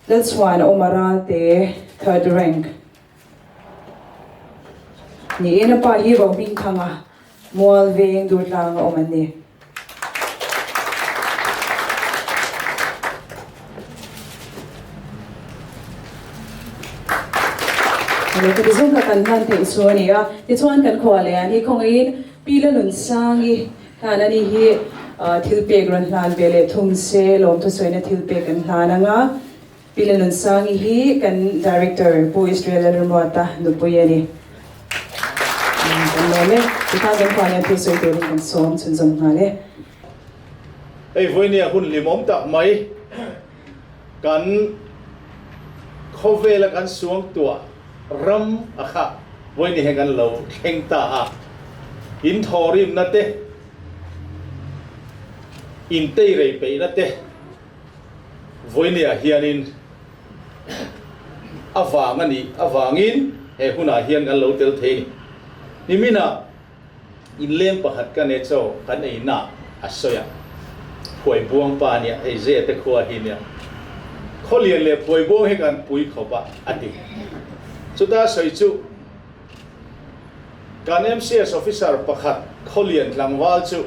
Lalchhuan a awm a Ralte third rank niin a pa hi Rohmingthanga Mual Veng Durtlang a awm an ni. Lehkha ti zawng kha kan hman theih chu a ni a, tichuan kan khua leh an hi khawngaihin Pi Lalunsangi Hlan ani hi thil pek rawn hlan ve leh thung se lawm thusawiina thil pek kan hlan ang a. Pi Lalunsangi hi kan Director Pu Israel Lalramruata nupui a ni. Kan lawm e. Tikhan kan khua hian thil sawi turin kan sawm chhunzawm nghal e. Hei vawinia hun hlimawm tak mai kan khawvela kan suangtuah ram a kha vawiin hian kan lo thleng ta a, in thawhrimna te, Intei rei peihna te vawinia hianin a vang a nih avangin he hunah hian kan lo tel thei a ni. Niminah inleng pakhat ka ne chaw kan eina a sawi a, Phuaibuang pa nia, hei ze te khua hi nia, Khawlian leh Phuaibuang hi kan pui khawp a, a ti. Chuta sawi chu Kan MCS officer pakhat Khawlian tlangval chu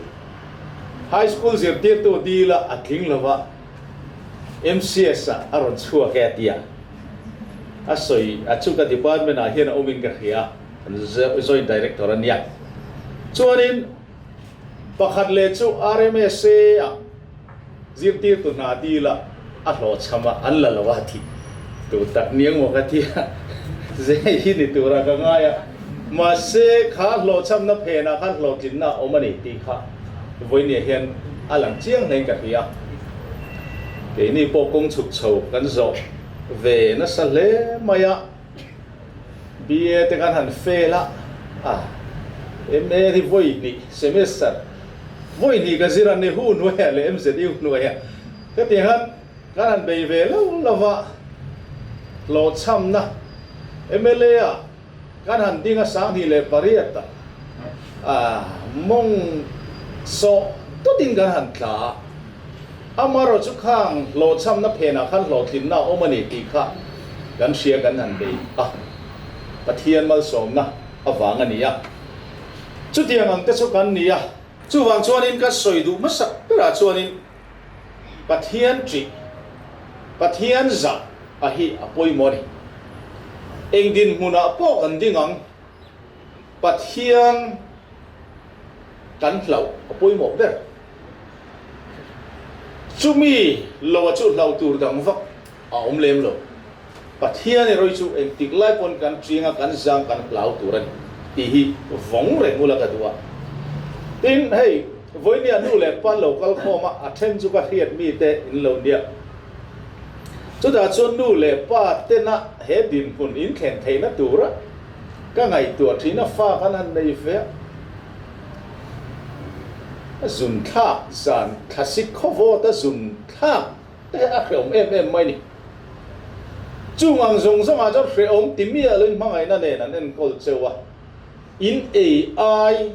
High School zirtirtu dila a tling lova MCS ah a rawn chhuak e a ti a, a sawi a chu ka department ah hian a awmin ka hria, kan joint director a nia. Chuanin pakhat leh chu RMSA ah zirtirtu hna dila a hlawhchham a, an la lo a ti tu tak niang maw ka ti a, zeh hi ni tura ka ngai a, mahse kha hlawhchhamna phenah khan hlawhtlinna a awm a ni tih kha vawinia hian a lang chiang hlein ka hria. Keini pawh kawng chhuk chho kan zawh ve nasa hle mai a. BA te kan han fail a, a MA hi vawi hnih semester vawi hnih ka zir a ni hu hnuaiah leh MZU hnuaiah ka ti khan kan han bei ve lo lo va, hlawhchhamna mla ah kan han ding a 2008 ah a mawng sawh tutin kan han tla a, Amarawh chu khang hlawhchhamna phenah khan hlawhtlinna a awm a ni tih kha kan hria kan han bei a, Pathian malsawmna avang a ni a. Chutiang ang te chu kan ni a. Chuvang chuanin ka sawi duh hmasak berah chuanin Pathian ṭih, Pathian zah a hi a pawimawh a ni. Eng dinhmunah pawh kan ding ang, Pathian kan hlauh a pawimawh ber. Chumi loa chu hlauh tur dang vak a awm lem lo. Pathian erawh chu engtik lai pawn kan ṭing a, kan zang kan hlau tur a ni tih hi vawng reng ula ka duh a. Tin, hei vawinia nu leh pa lo kal khawm a, a then chu ka hriat mite in lo nia. Chutah chuan nu leh pa tena he dinhmun in thlen theihna tura ka ngaihtuah ṭhin a, fa kan han nei ve a. A zun thlak zan thlasik khawvawt a zun thlak te a hrehawm em em mai ni. Chung ang zawng zawngah chuan hrehawm ti miah loin hmangaihna nen an enkawl cheu a, in ei ai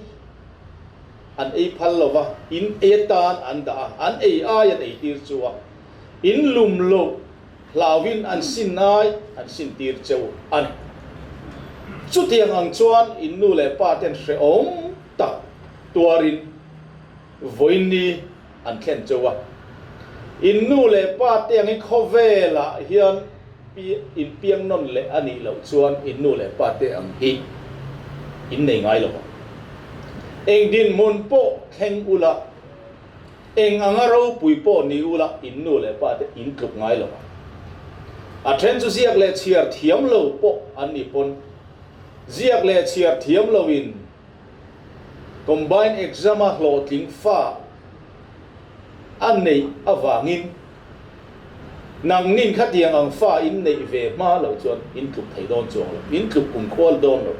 an ei phal lo va, in ei atan an dah a, an ei ai an ei tir chu a, in lum loh hlauhin an sin ai an sin tir cheu a ni. Chutiang ang chuan in nu leh pa ten hrehawm tak tuarin vawiin an thlen cheu a. In nu leh pa te angin khawvelah hian in piang nawn leh a nih loh chuan in nu leh pa te ang hi in nei ngai lo ang. Eng dinhmun pawh thleng ula. Eng anga ropui pawh ni ula in nu leh pa te in tluk ngai lo ang. A then chu ziak leh chhiar thiam lo pawh an ni pawn ziak leh chhiar thiam lo in combined exam a hlawhtling fa a neih avangin nangnin khatiang ang fa in neih ve hma lo chuan in tluk thei dawn chuang lo, in tluk kum khual dawn lo.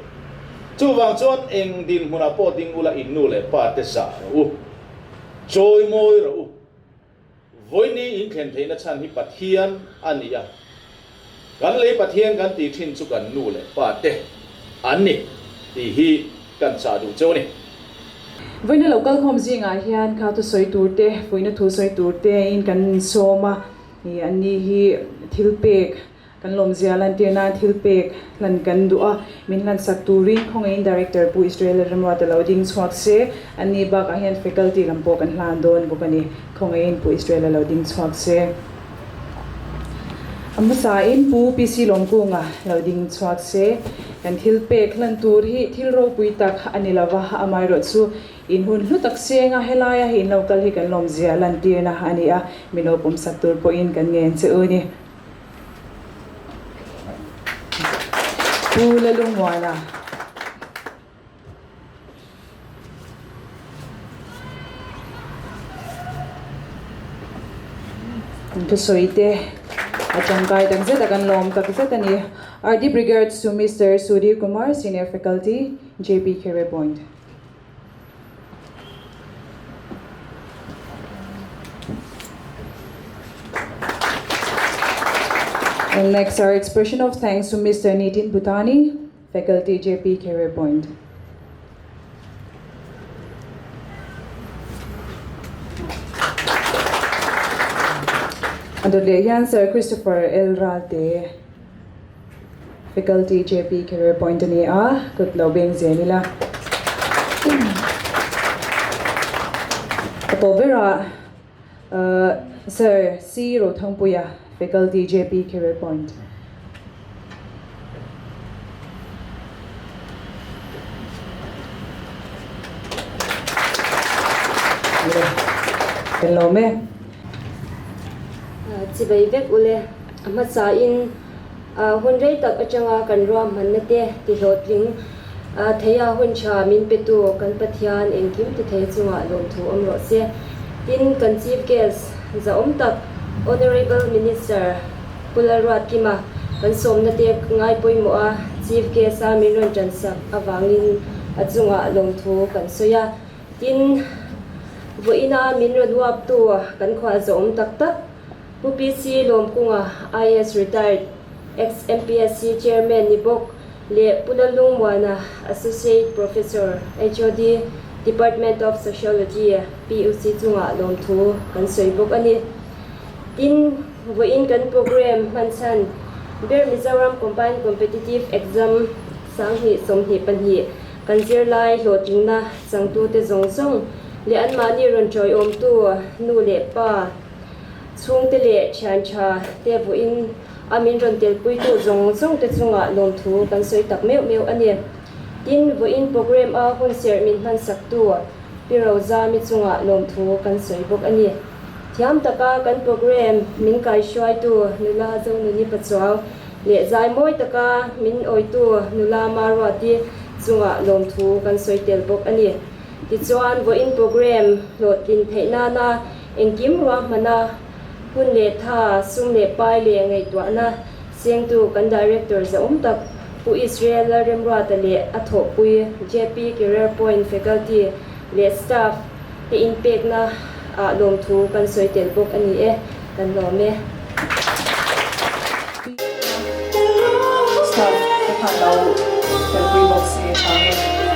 Chuvang chuan eng dinhmunah pawh ding ula in nu leh pa te zah rawh u. Chawi mawi rawh u. Vawiini in thlen theihna chhan hi Pathian a ni a. Kan lei Pathian kan tih thin chu kan nu leh pa te an ni tih hi kan chah duh cheu a ni. Vawiina lo kalkhawm zingah hian kha thusawi tur te, fuihna thu sawi tur te in kan insawm a, an ni hi thil pek Kan lawmzia lantir nan thil pek hlan kan duh a, min hlansak turin khawngaihin Director Pu Israel Remruata lo ding chhuak se, anni bakah hian Faculty lam pawh kan hlan dawn bawk a ni. Khawngaihin Pu Israel lo ding chhuak se. A hmasain Pu PC Lawmkunga lo ding chhuak se. Kan thil pek hlan tur hi thil ropui tak a ni lova, amaherawhchu in hun hlu tak senga helaia hi in lo kal hi kan lawmzia lantirna a ni a, min lo pawmsak tur pawhin kan ngen che u ni. Pu Lalungmuana. An thusawi te a tangkai tak zet a kan lawm tak zet a ni. Our deep regards to Mister Sudhir Kumar, Senior Faculty, JP Career Point. And next, our expression of thanks to Mr. Nitin Bhutani, faculty JP Career Point. An dawt leh hian Sir Christopher L. Ralte, Faculty JP Career Point a ni a, kut lo beng zel ila. A tawh berah Sir C. Rothangpuia, Faculty JP Career Point. Kan lawm e. Chibai vek ule a hmasain hun rei tak atanga kan ruahmanna te tihlawhtling theia hun tha min petu kan Pathian engkim ti thei chungah lawmthu awm rawh se. Tin, kan Chief Guest zahawm tak Honourable Minister Pu Lalruatkima kan sawmna te ngai pawimawh a Chief Guest a min rawn tansak avangin a chungah lawmthu kan sawi a. Tin, vawiina min rawn uaptu kan khual zawhawm tak tak Pu PC Lawmkunga, IAS Retired, Ex-MPSC Chairman ni bawk leh Pu Lalungmuana, Associate Professor, HOD, Department of Sociology, PUC chungah lawmthu kan sawi bawk a ni. Tin, vawiin kan programme hman chhan ber Mizoram Combined Competitive Exam 2022 kan zirlai hlawhtlingna changtute zawng zawng leh anmahni rawn tawiawmtu nu leh pa, chhungte leh thian tha te vawiin a min rawn telpuitu zawng zawng te chungah lawmthu kan sawi tak meuh meuh a ni. Tin, vawiin programme a hunserh min hmansaktu Pi Rozami chungah lawmthu kan sawi bawk a ni. Thiam taka kan programme min kaihruaitu nula Zonuni Pachuau leh zai mawi taka min awitu nula Maruati chungah lawmthu kan sawi tel bawk a ni. Tichuan, vawiin programme hlawhtlin theih nana engkim ruahmana hun leh tha, sum leh pai leh ngaihtuahna sengtu kan Director zahawm tak Pu Israel Lalremruata leh a thawhpui JP Career Point Faculty leh Staff te inpekna ah lawmthu kan sawi tel bawk a ni e, kan lawm e. Staff te khan lo telpui bawk se tha nge.